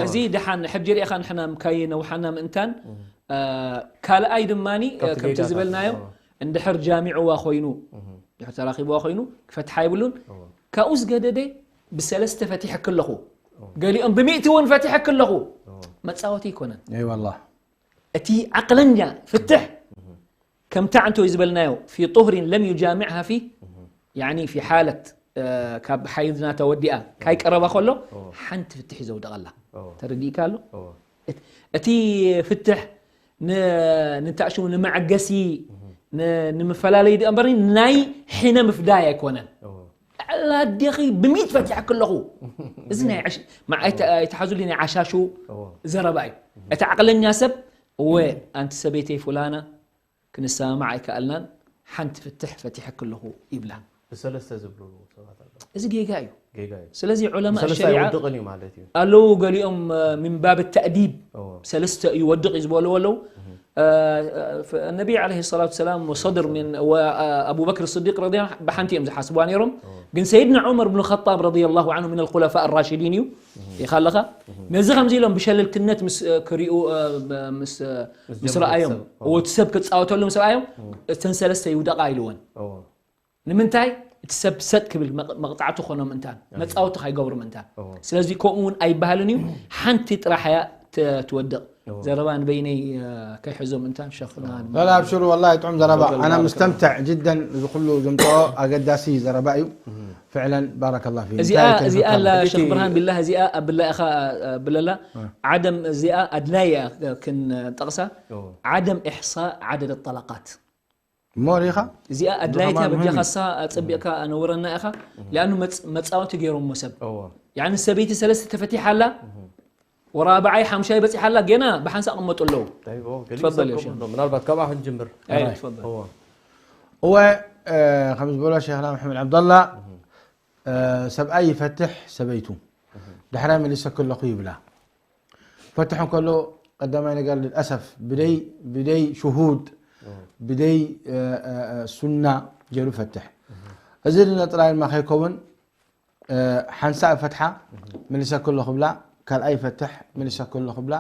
እዚ ደሓን፣ ሕጂ ሪእኻ ንሕና ምካይ ነውሓና ምእንታን፣ እህ። እ፣ ካልኣይ ድማኒ፣ እ፣ ካብቲ ከምቲ ጌጋ ዝበልናዮ፣ ታትሞ። እንድሕር ጃሚዕዋ ኮይኑ፣ እህ። ድሕር ተራኺብዋ ኮይኑ፣ ክፈትሓ ይብሉን። እዎ። ካብኡ ዝገደደ ብሰለስተ ፈቲሐኪ ኣለኹ። እዎ። ገሊኦም ብሚእቲ እውን ፈቲሐኪ ኣለኹ። እዎ። መጻወቲ ኣይኮነን። እይ ወላሂ። እቲ ዓቅለኛ ፍትሕ እህ። ከምታ ዕንቶ ዝበልናዮ፣ ፊ ጡህሪን ለም ዩጃሚዕሃ ፊ፣ እህ። ያኒ ፊ ሓለት፣ እ፣ ካብ ሓይድ ናታ ወዲኣ ካይቀረባ ከሎ፣ እዎ። ሓንቲ ፍትሕ እዩ ዘውደቐላ። እዎ። ተረዲእካ ኣሎ? እዎ። እት-፣ እቲ ፍትሕ ን-፣ ንታእሽሙ ንመዐገሲ፣ እህ። ን-፣ ንምፈላለይ ድኣ እምበር ናይ ሕነ ምፍዳይ ኣይኮነን። እዎ። ኣላ ኣዴኺ ብሚእት ፈቲሐኪ ኣለኹ። እዚ ናይ ዕሽ-፣ ማ-፣ ኣይተ-፣ ኣይትሓዙሊ ናይ ዓሻሹ እዎ። ዘረባ እዩ። እቲ ዓቕለኛ ሰብ፣ እወ፣ ኣንቲ ሰበይተይ ፉላና፣ ክንሰማማዕ ኣይከኣልናን፣ ሓንቲ ፍትሕ ፈቲሐኪ ኣለኹ ይብላ። ብሰለስተ ዝብሉ ሰባት ኣለዉ። እዚ ጌጋ እዩ። ጌጋ እዩ። ስለዚ ዑለማ ብሰለስተ ሸሪዓ ኣይወድቕን እዩ ማለት እዩ። ኣለዉ፣ ገሊኦም፣ እ፣ ሚን ባብ ተእዲብ እዎ። ሰለስተ እዩ ወድቕ እዩ ዝበልዎ ኣለዉ። እህ። እ፣ እ፣ ነቢ ዓለይሂ ሰላቱ ሰላም ወሰድር ሚን ወ-፣ እ፣ ኣቡበክር ስዲቅ ረዲየላሁ ዐንሁ ብሓንቲ እዮም ዝሓስብዋ ነይሮም። እዎ። ግን ሰይድና ዑመር ብን ኸጣብ ረዲየላሁ ዐንሁ ሚን ኣልኹለፋእ ራሽዲን እዩ። እህ። ኢኻ ኣለኻ? እህ። ነዚ ከምዚ ኢሎም ብሸለልትነት ምስ፣ እ፣ ክሪኡ፣ እ፣ ብ-፣ ምስ፣ እ፣ ምስ ምስ ጀምሩ ረኣዮም፣ ሰብ፣ እዎ። እቲ ሰብ ክጻወተሉ ምስ ረኣዮም፣ እዎ። እተን ሰለስተ ይውደቓ ኢልወን። እዎ። ንምንታይ? እቲ ሰብ ሰጥ ክብል መቕ-፣ መቕጻዕቲ ኾኖም እንታን፣ እዎ። መጻወቲ ካይገብሩ እንታን። እዎ። ስለዚ ከምኡ እውን ኣይበሃልን እዩ። ሓንቲ ጥራሕ እያ ት-፣ ትወድቕ። እዎ። ዘረባ ንበይነይ፣ እ፣ ከይሕዞም እንታን ሸኽና እዎ። ላ፣ ላ፣ ኣብሽሩ፣ ወላሂ ጥዑም ዘረባ። ተፈضل ኣና ባረከላሁ። ምስተምትዕ ጅደን፣ እዚ ኩሉ ዘምጽኦ ኣገዳሲ ዘረባ እዩ። እህ። ፍዕለን ባረከላሁ ፊክ። እዚኣ፣ እንታይ እዚኣ ተንከፋ? ላ ሕጂ ሸኽ እቲ ብርሃን ቢላህ፣ እዚኣ ኣብላ ኢኻ፣ እ፣ ብለላ። እ። ዓደም እዚኣ ኣድላይ እያ ክንጠቕሳ። እዎ። ዓደም ኢሕሳእ ዓደድ ጠላቃት። እሞ ሪኢኻ? እዚኣ ኣድላይት እያ፣ ንኸማን በጃኻ ምህም። እሳ ኣጸቢቕካ ኣነውረና ኢኻ። እህ። ሊኣኑ መጽ-፣ መጻወቲ ገይሮሞ ሰብ። እዎ። ያኒ ሰበይቲ ሰለስተ ተፈቲሓ ኣላ፣ እህ። ወራብዓይ ሓምሻይ በጺሓ ኣላ፣ ጌና ብሓንሳእ ቅመጡ ኣለዉ። ጠይብ፣ እዎ፣ ገሊኡ ትፈضل ሰብ يا ከምኡ شيخ። ኣሎ። ምናልባት ካብኣ ክንጅምር። ኣይ፣ ኣራይ። ትፈضل። እዎ። እወ፣ እ፣ ከም ዝበሎ ሸይኽና መሐመድ ዓብደላ፣ እህ። እ፣ ሰብኣይ ይፈትሕ ሰበይቱ። እህ። ዳሕራይ መሊሰኪ ኣለኹ ይብላ። ፈትሕ እንከሎ ቀዳማይ ነገር ልልኣሰፍ ብደይ፣ ብደይ ሽሁድ፣ እህ። ብደይ፣ እ፣ እ፣ እ፣ ሱና ገይሩ ፈትሕ። እህ። እዚ ኢልና ጥራይ ድማ ከይከውን፣ እ፣ ሓንሳእ ፈትሓ እህ። መሊሰኪ ኣለኹ ብላ፣ ካልኣይ ፈትሕ መሊሰኪ ኣለኹ ብላ፣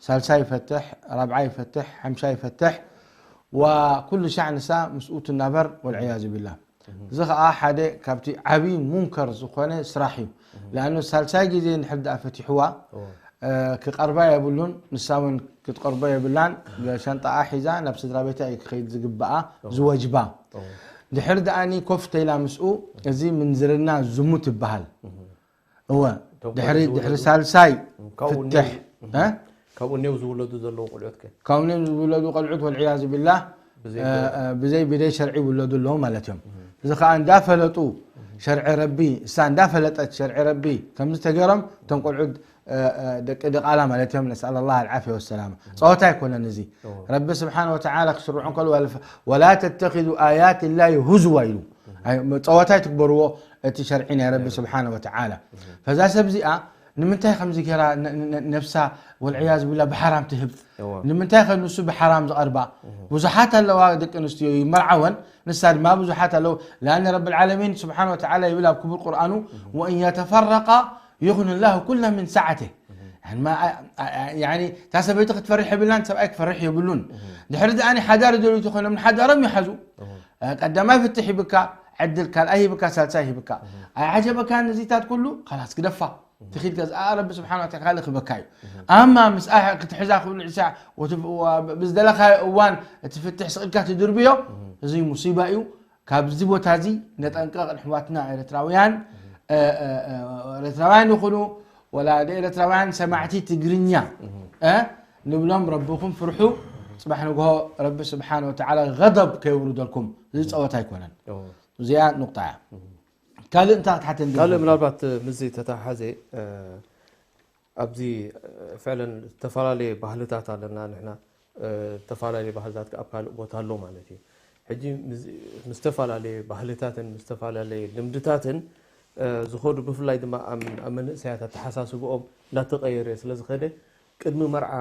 ሳልሳይ ፈትሕ፣ ራብዓይ ፈትሕ፣ ሓምሻይ ፈትሕ፣ ወኩሉ ሻዕ ንሳ ምስኡ ትናበር፣ ወልዕያዙ ቢላህ። እህ። እዚ ኸኣ ሓደ ካብቲ ዓብዪ ሙንከር ዝኾነ ስራሕ እዩ። እህ። ለኣኑ ሳልሳይ ግዜ እንድሕር ደኣ ፈቲሕዋ፣ እዎ። እ፣ ክቐርባ የብሉን፣ ንሳ እውን ክትቐርቦ የብላን። ሻንጣኣ ሒዛ ናብ ስድራ ቤታ እዩ ክኸይድ ዝግብኣ፣ እዎ። ዝወጅባ። እዎ። ድሕር ደኣኒ ኮፍ ተይላ ምስኡ፣ እዚ ምንዝርና ዝሙት ይበሃል። እህ። እወ፣ እቶም ድሕሪ፣ ቆልዑ ድሕሪ ዝውለዱ፣ ሳልሳይ እም፣ ካብኡ ፍትሕ፣ እኒው፣ እም፣ እ? ካብኡ እኒው ዝውለዱ ዘለዉ ቆልዑት ከ? ካብኡ እኒው ዝውለዱ ቆልዑት፣ ወልዕያዙ ቢላህ፣ ብዘይ እ፣ ብ-፣ እ፣ ብዘይ፣ ብዘይ ሸርዒ ይውለዱ ኣለዉ ማለት እዮም። እም። እዚ ኸኣ እንዳፈለጡ እም። ሸርዒ ረቢ፣ እሳ እንዳፈለጠት ሸርዒ ረቢ ከምዚ ተገይሮም፣ እቶም ቆልዑት፣ እ፣ እ፣ ደቂ ድቓላ ማለት እዮም። ነስኣል ኣላህ ኣልዓፍያ ወሰላማ። እም። ጸወታ ኣይኮነን እዚ። እዎ። ረቢ ስብሓነ ወተዓላ ክሽርዖ እንከሎ፣ ወላ፣ ወላ ተተኺዙ ኣያት ላሂ ሁዝዋ ኢሉ። እም። ኣይ፣ ጸወታ ኣይትግበርዎ። እቲ ሸርዒ ናይ ረቢ ስብሓነ ወተዓላ። እህ። ፈዛ ሰብ እዚኣ ንምንታይ ከምዚ ገይራ ነ-፣ ነ-፣ ነ-፣ ነብሳ ወልዕያዝ ቢላ ብሓራም ትህብ? እዋ። ንምንታይ ከ ንሱ ብሓራም ዝቐርባ? እህ። ብዙሓት ኣለዋ ደቂ ኣንስትዮ ይመርዓወን፣ ንሳ ድማ ብዙሓት ኣለዉ። ለኣነ ረቢ ልዓለሚን ስብሓነ ወተዓላ ይብል ኣብ ክቡር ቁርኣኑ፣ እህ። "ወእን የተፈረቃ ዩኽኒ ላሁ ኩለ ምን ሰዓተ።" እህ። ሕንማ ያኒ እታ ሰበይቲ ክትፈርሕ የብላን፣ ሰብኣይ ክፈርሕ የብሉን። ድሕሪ ደኣኒ ሓዳር ደልዩ ተኾይኖም ንሓዳሮም ይሓዙ። ቀዳማይ ፍትሕ ሂብካ ዕድል፣ ካልኣይ ሂብካ፣ ሳልሳይ ሂብካ። ኣይዓጀበካን እዚታት ኩሉ፣ ኻላስ ግደፋ። ትኺድ ገዝኣ ረቢ ስብሓን ወተዓላ ክበካ እዩ። ኣማ ምስ ክትሕዛ ክብሉ ዕሳ ብዝደለኻዮ እዋን እቲ ፍትሕ ስቕልካ ትድርብዮ፣ እዚ ሙሲባ እዩ። ካብዚ ቦታ እዚ ነጠንቀቕ ንሕዋትና ኤርትራውያን፣ ኤርትራውያን ይኹኑ ወላ ኤርትራውያን ሰማዕቲ ትግርኛ ንብሎም፣ ረብኹም ፍርሑ። ጽባሕ ንግሆ ረቢ ስብሓን ወተዓላ ገደብ ከየውርደልኩም። እዚ ጸወታ ኣይኮነን። እዚኣ ኑቕጣ እያ። ካልእ እንታይ ክትሓተን ካልእ ምናልባት ምስዚ ተተሓሓዘ ኣብዚ ፍዕለን ዝተፈላለየ ባህልታት ኣለና ንሕና። ዝተፈላለየ ባህልታት ኣብ ካልእ ቦታ ኣሎ ማለት እዩ። ሕጂ ምስ ዝተፈላለየ ባህልታትን ምስ ዝተፈላለየ ልምድታትን ዝኸዱ፣ ብፍላይ ድማ ኣብ መንእሰያት ኣተሓሳስብኦም እናተቐየረ ስለ ዝኸደ፣ ቅድሚ መርዓ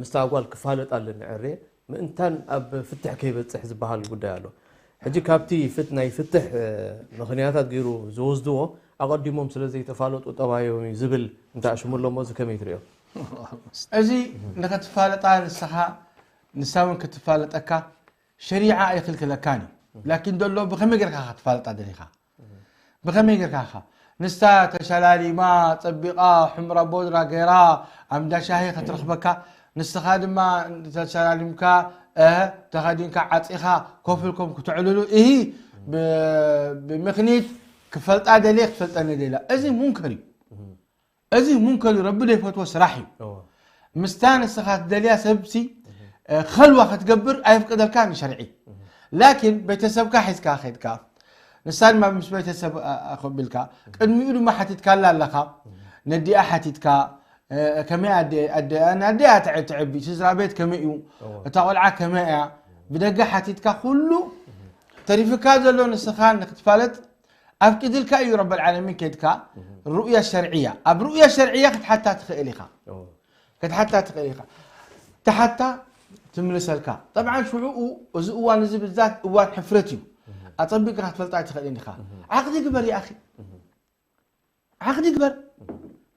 ምስታ ጓል ክፋለጥ ኣለኒ ዕሬ ምእንታን ኣብ ፍትሕ ከይበፅሕ ዝበሃል ጉዳይ ኣሎ። ሕጂ ካብቲ ፍት ናይ ፍትሕ ምኽንያታት ገይሩ ዝወስድዎ ኣቐዲሞም ስለ ዘይተፋለጡ ጠባዮም እዩ ዝብል እንተ ኣሽሙ ኣለሞ፣ እዚ ከመይ ትሪኦ? እዚ ንኸትፋለጣ ንስኻ ንሳ እውን ክትፋለጠካ ሸሪዓ ኣይኽልክለካን እዩ። ላኪን ደሎ ብኸመይ ጌርካ ክትፋለጣ ደሊኻ? ብኸመይ ጌርካ ኢኻ? ንሳ ተሸላሊማ፣ ጸቢቓ፣ ሑምራ ቦድራ ገይራ፣ ኣብ እንዳ ሻሂ ክትረኽበካ፣ ንስኻ ድማ ተሸላሊምካ፣ እ፣ ተኸዲንካ፣ ዓጺኻ፣ ኮፍ ኢልኩም ክትዕልሉ፣ እሂ፣ ብ-፣ ብምኽኒት ክፈልጣ ደልየ፣ ክትፈልጠኒ ደልያ። እዚ ሙንከር እዩ። እዚ ሙንከር እዩ፣ ረቢ ዘይፈትዎ ስራሕ እዩ። እወ። ምስታ ንስኻ ትደልያ ሰብሲ፣ እ፣ ኸልዋ ክትገብር ኣየፍቅደልካን ሸርዒ። ላኪን ቤተሰብካ ሒዝካ ኸድካ፣ ንሳ ድማ ምስ ቤተሰብ፣ እ፣ እ፣ ኮቢልካ፣ ቅድሚኡ ድማ ሓቲትካላ ኣለኻ፣ ነዲኣ ሓቲትካ፣ እ፣ ከመይ ኣደ-፣ ኣደ-፣ ኣደ-፣ ኣዲኣ ትዕ-፣ ትዕቢ፣ ስድራ ቤት ከመይ እዩ፣ እወ። እታ ቆልዓ ከመይ እያ፣ ብደገ ሓቲትካ ኩሉ ተሪፍካ ዘሎ ንስኻ ንክትፋለጥ ኣፍቂድልካ እዩ ረበል ዓለሚን። ከድካ ሩእያ ሸርዕያ፣ ኣብ ሩእያ ሸርዕያ ክትሓታ ትኽእል ኢኻ። ኦ። ክትሓታ ትኽእል ኢኻ። ተሓታ ትምልሰልካ። ጠብዓን ሽዑኡ እዚ እዋን እዚ ብዛት እዋን ሕፍረት እዩ። ኣጸቢቅካ ክትፈልጣ ኣይትኽእልን ኢኻ። ዓቕዲ ግበር ይኣኺ። ዓቕዲ ግበር።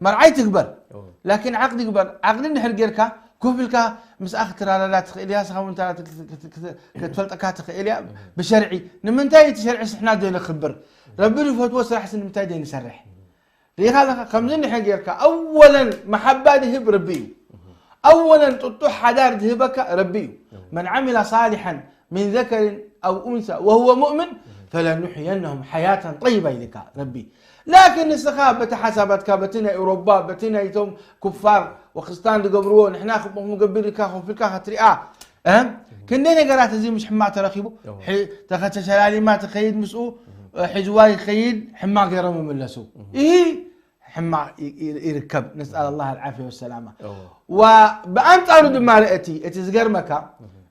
መርዓይ ትግበር። ኦ። ላኪን ዓቕዲ ግበር። ዓቕዲ እንድሕር ጌርካ ኮፍ ኢልካ ምስኣ ክትራዳዳ ትኽእል እያ። ንስኻ እውን እታ ክት-፣ ክት-፣ ክት-፣ ክትፈልጠካ ትኽእል እያ። ብሸርዒ። ንምንታይ እቲ ሸርዒ ስሕና ዘይነኽብር? ረቢ ዝፈትዎ ስራሕሲ ንምንታይ ዘይንሰርሕ? ርኢኻ ኣለኻ? ከምዚ እንድሕር ጌርካ ኣወለን መሓባ ዝህብ ረቢ እዩ። ኣወለን ጥጡሕ ሓዳር ዝህበካ ረቢ እዩ። መን ዓሚላ ሳሊሐን ሚን ዘከሪን ኣው ኡንሳ ወሁወ ሙእምን ፈለኑሕየነሁም ሓያተን ጠይባ ኢልካ ረቢ። ላኪን ንስኻ በቲ ሓሳባትካ፣ በቲ ናይ ኤውሮባ፣ በቲ ናይቶም ኩፋር ወክስታን ዝገብርዎ፣ ንሕና ከምኡ ክንገብር ኢልካ ኮፍ ኢልካ ክትሪኣ፣ እ? ክንደይ ነገራት እዚ ምሽ ሕማቕ ተረኺቡ፣ እዎ። ሒ-፣ ተኸ-፣ ተሸላሊማ ትኸይድ ምስኡ፣ እ፣ ሒዝዋ ይኸይድ፣ ሕማቕ ገይሮም ይምለሱ። እሂ፣ ሕማቕ ይ-፣ ይ-፣ ይርከብ። ነስኣል ኣላህ ኣልዓፍያ ወሰላማ። እዎ። ወብኣንጻሩ ድማ ርአ እቲ፣ እቲ ዝገርመካ፣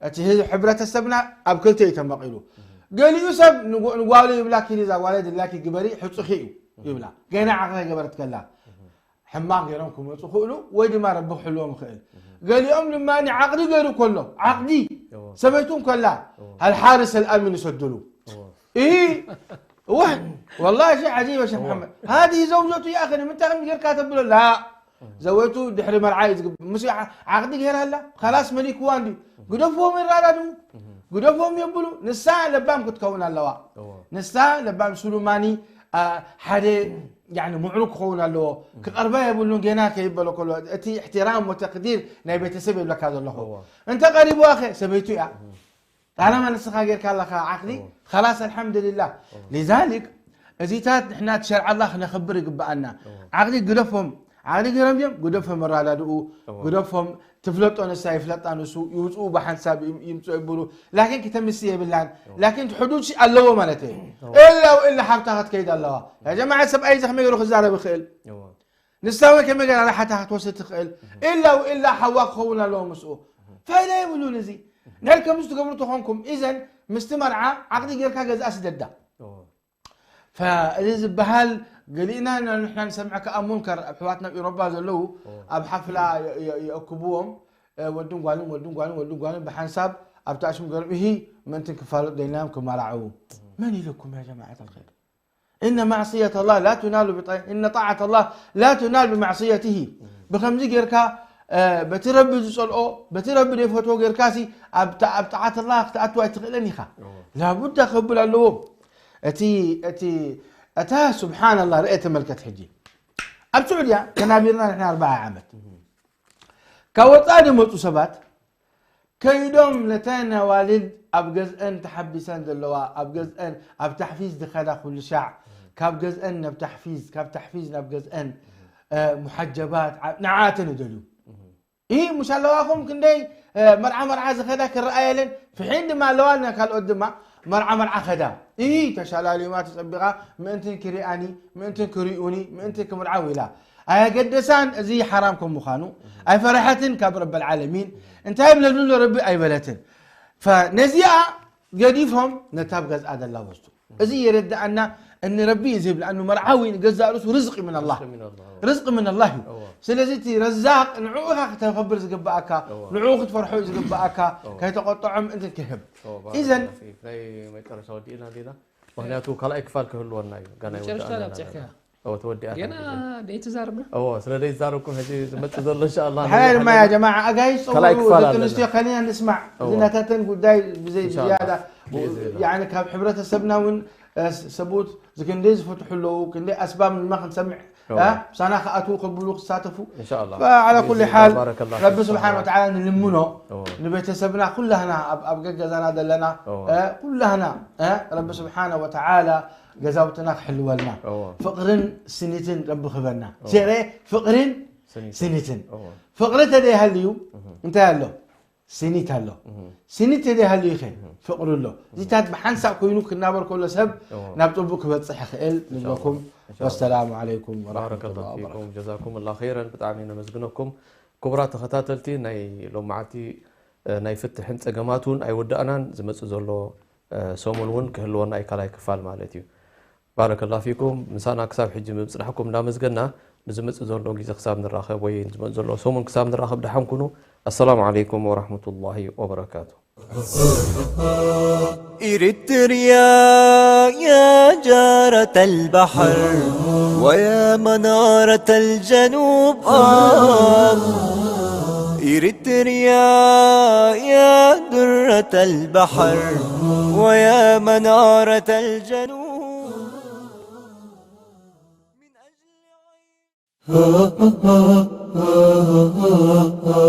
እቲ ህዝ-፣ ሕብረተሰብና ኣብ ክልተ እዩ ተመቒሉ። ገሊኡ ሰብ ንጓ-፣ ንጓሉ ይብላ፣ ኪዲ እዛ ጓለይ ድላኪ ግበሪ፣ ሕጹኺ እዩ ይብላ። ገና ዓቕሊ ገበረት ከላ። ሕማቕ ገይሮም ክመጹ ክእሉ ወይ ድማ ረቢ ክሕልዎም ይኽእል። ገሊኦም ድማ ዓቕዲ ገይሩ ከሎ፣ ዓቕዲ እዎ። ሰበይቱ እንከላ እዎ። ኣልሓርስ ኣልኣሚን ይሰድሉ። እዎ። እሂ፣ እወ፣ ወላሂ ሸህ ዓጂብ ሸህ እዎ። መሓመድ። ሃዚ ዘውጀቱ ያ ኣኺ፣ ንምንታይ ከም ጌርካ ተብሎ? ላ፣ ዘወቱ ድሕሪ መርዓ እዩ ዝግብ-፣ ምስ ዓ-፣ ዓቕዲ ገይራ ኣላ፣ ኻላስ መሊክዋ እንዲ። ግደፍዎም ይራዳዱ፣ ግደፍዎም የብሉ። ንሳ ለባም ክትከውን ኣለዋ። እዎ። ንሳ ለባም ሱሉማኒ፣ አ፣ ሓደ፣ ያኒ፣ ምዕሩግ ክኸውን ኣለዎ። ክቐርባ የብሉን፣ ገና ከይበሎ ከሎ፣ እቲ እሕትራም ወተቅዲር ናይ ቤተሰብ የብለካ ዘለኹ። እዎ። እንተ ቀሪብዋ ኸ፣ ሰበይቱ እያ። ጣላማ ንስኻ ጌርካ ኣለኻ ዓቕሊ፣ እዎ። ኻላስ፣ ኣልሓምዱሊላህ። እዎ። ሊዛሊክ፣ እዚታት ንሕና እቲ ሸርዓ ኣላህ ክነኽብር ይግብኣና። እዎ። ዓቕሊ ግደፎም፣ ዓቕሊ ገይሮም ድዮም? ግደፎም፣ ኣራዳድኡ፣ እዎ። ግደፎም፣ ትፍለጦ ንሳ፣ ይፍለጣ ንሱ፣ ይውፅኡ ብሓንሳብ ይም-፣ ይምፅኡ ይብሉ። ላኪን ክተምሲ የብላን። እዎ። ላኪን እቲ ሕዱድ ሲ ኣለዎ ማለት እዩ። እዎ። ኢላ ወኢላ ሓፍታ ክትከይድ ኣለዋ። ያ ጀማዓ፣ ሰብኣይ እዚ ከመይ ገይሩ ክዛረብ ይኽእል? እዎ። ንሳ እውን ከመይ ገይራ ራሓታ ክትወስድ ትኽእል? ኢላ ወኢላ ሓዋ ክኸውን ኣለዎ ምስኡ። ፋይዳ የብሉን እዚ። ንሕድ ከምዚ ትገብሩ ተኾንኩም፣ ኢዘን ምስቲ መርዓ ዓቕዲ ጌርካ ገዝኣ ስደዳ። እዎ። ፈ-፣ እዚ ዝበሃል ገሊእና ኢና ንሕና ንሰምዕ ከኣ ሙንከር፣ ኣብ ኣሕዋትና ኣብ ኤውሮጳ ዘለዉ እዎ። ኣብ ሓፍላ የ-፣ የ-፣ የእክብዎም፣ እ፣ ወድን ጓልን፣ ወድን ጓልን፣ ወድን ጓልን ብሓንሳብ ኣብቲ ኣሽሙ ገይሮም፣ እሂ፣ ምእንትን ክፋለጡ ደሊናዮም ክመራዕዉ። መን ኢለኩም ያ ጀማዓት ኣልኸይር? إن معصية الله لا تنال بط- إن طاعة الله لا تنال بمعصيته. ብኸምዚ ጌርካ እ፣ በቲ ረቢ ዝጸልኦ በቲ ረቢ ዘይፈትዎ ጌርካሲ ኣብ ጣ- ኣብ ጣዓት ኣላህ ክትኣቱ ኣይትኽእልን ኢኻ። ላቡዳ ከብል ኣለዎ። እቲ እቲ እታ ስብሓን ኣላህ ርአ ተመልከት። ሕጂ ኣብ ስዑድያ ተናቢርና ንሕና ኣርባዓ ዓመት ካብ ወፃኢ ዝመፁ ሰባት ከይዶም ነተን ኣዋልድ ኣብ ገዝአን ተሓቢሰን ዘለዋ ኣብ ገዝአን ኣብ ታሕፊዝ ዝኸዳ ኩሉ ሻዕ ካብ ገዝአን ናብ ታሕፊዝ ካብ ታሕፊዝ ናብ ገዝአን እ፣ ሙሓጀባት ዓ- ንዓተን ይደልዩ። እ፣ ሙሽ ኣለዋኹም ክንደይ እ፣ መርዓ መርዓ ዝኸዳ ክረኣየለን ፍሒን ድማ ኣለዋ ና ካልኦት ድማ መርዓ መርዓ ኸዳ። እ፣ ተሻላሊማ ተፀቢቓ ምእንትን ክሪኣኒ ምእንትን ክሪኡኒ ምእንትን ክምርዓው ኢላ ኣየገደሳን። እዚ ሓራም ከም ምዃኑ ኣይፈረሐትን ካብ ረበል ዓለሚን እንታይ ይብለሉ ኣሎ ረቢ ኣይበለትን። ፈነዚኣ ገዲፎም ነታ ኣብ ገዝኣ ዘላ ወስዱ። እዚ የረድኣና እኒ ረቢ እዩ ዝብል ኣኑ መርዓዊ ንገዛእ ርእሱ ርዝቂ ምን ኣላህ ርዝቂ ምን ኣላህ እዩ። ስለዚ እቲ ረዛቅ ንዕኡ ኢኻ ክተኸብር ዝግብኣካ ንዕኡ ክትፈርሖ እዩ ዝግብኣካ። ከይተቆጠዖም እንትን ክህብ ኢዘን ናይ መጨረሻ ወዲእና ዲና ምክንያቱ ካልኣይ ክፋል ክህልወና እዩ ጋና መጨረሻ ላብፅሕካ ተወዲኣ ገና ደይትዛርብ እዎ ስለ ዘይዛረብኩም ሕጂ ዝመፅእ ዘሎ እንሻላ ሓላይ ድማ ያ ጀማዓ ኣጋይሽ ከላይ ፀውሩ ክፋል ደቂ ኣለና። ኣንስትዮ ከሊና ንስማዕ እዎ። እዚ ናታተን ጉዳይ ብዘይ እንሻላ። ዝያዳ ብኢዝኒላህ። ያኒ ካብ ሕብረተሰብና እውን እ፣ ሰብኡት እዚ ክንደይ ዝፈትሑ ኣለዉ ክንደይ ኣስባብ ድማ ክንሰምዕ እዎ። እ፣ ምሳና ክኣትዉ ከብሉ ክሳተፉ እንሻላ فعلى كل حال ባረከላ ረቢ ስብሓን ወተዓላ ንልምኖ እዎ። ንቤተሰብና ኩላህና ኣብ ኣብ ገገዛና ዘለና እዎ። እ፣ ኩላህና እ፣ ረቢ ስብሓን ወተዓላ ገዛውትና ክሕልወልና እዎ። ፍቅርን ስኒትን ረቢ ክበና ሸረ ፍቅርን ስኒትን። ስኒትን እዎ። ፍቅሪ ተደይሃልዩ እንታይ ኣሎ ስኒት ኣሎ ስኒት ተደይሃልዩ ይኸ ፍቅሪ ኣሎ እዚታት ብሓንሳብ ኮይኑ ክናበር ከሎ ሰብ እዎ። ናብ ፅቡቅ ክበፅሕ ይኽእል ንብለኩም እንሻላ። ወሰላሙ ዓለይኩም ባረከላ ወረሕመቱላ ወበረካቱ ፊኩም ጀዛኩም ላ ኸይረን ብጣዕሚ ነመስግነኩም። ክቡራት ተኸታተልቲ ናይ ሎማዓቲ እ፣ ናይ ፍትሕን ፀገማትን ኣይወዳእናን ዝመፅእ ዘሎ እ፣ ሰሙን እውን ክህልወና እዩ ካልኣይ ክፋል ማለት እዩ። ባረከላ ፊኩም ምሳና ክሳብ ሕጂ ምብፅናሕኩም እንዳመስገና ንዝመፅእ ዘሎ ግዜ ክሳብ ንራኸብ ወይ ዝመፅእ ዘሎ ሰሙን ክሳብ ንራኸብ ደሓን ኩኑ። ኣሰላሙ ዓለይኩም ወራህመቱላሂ ወበረካቱ። إريتريا يا جارة البحر ويا منارة الجنوب آه. إريتريا يا درة البحر ويا منارة الجنوب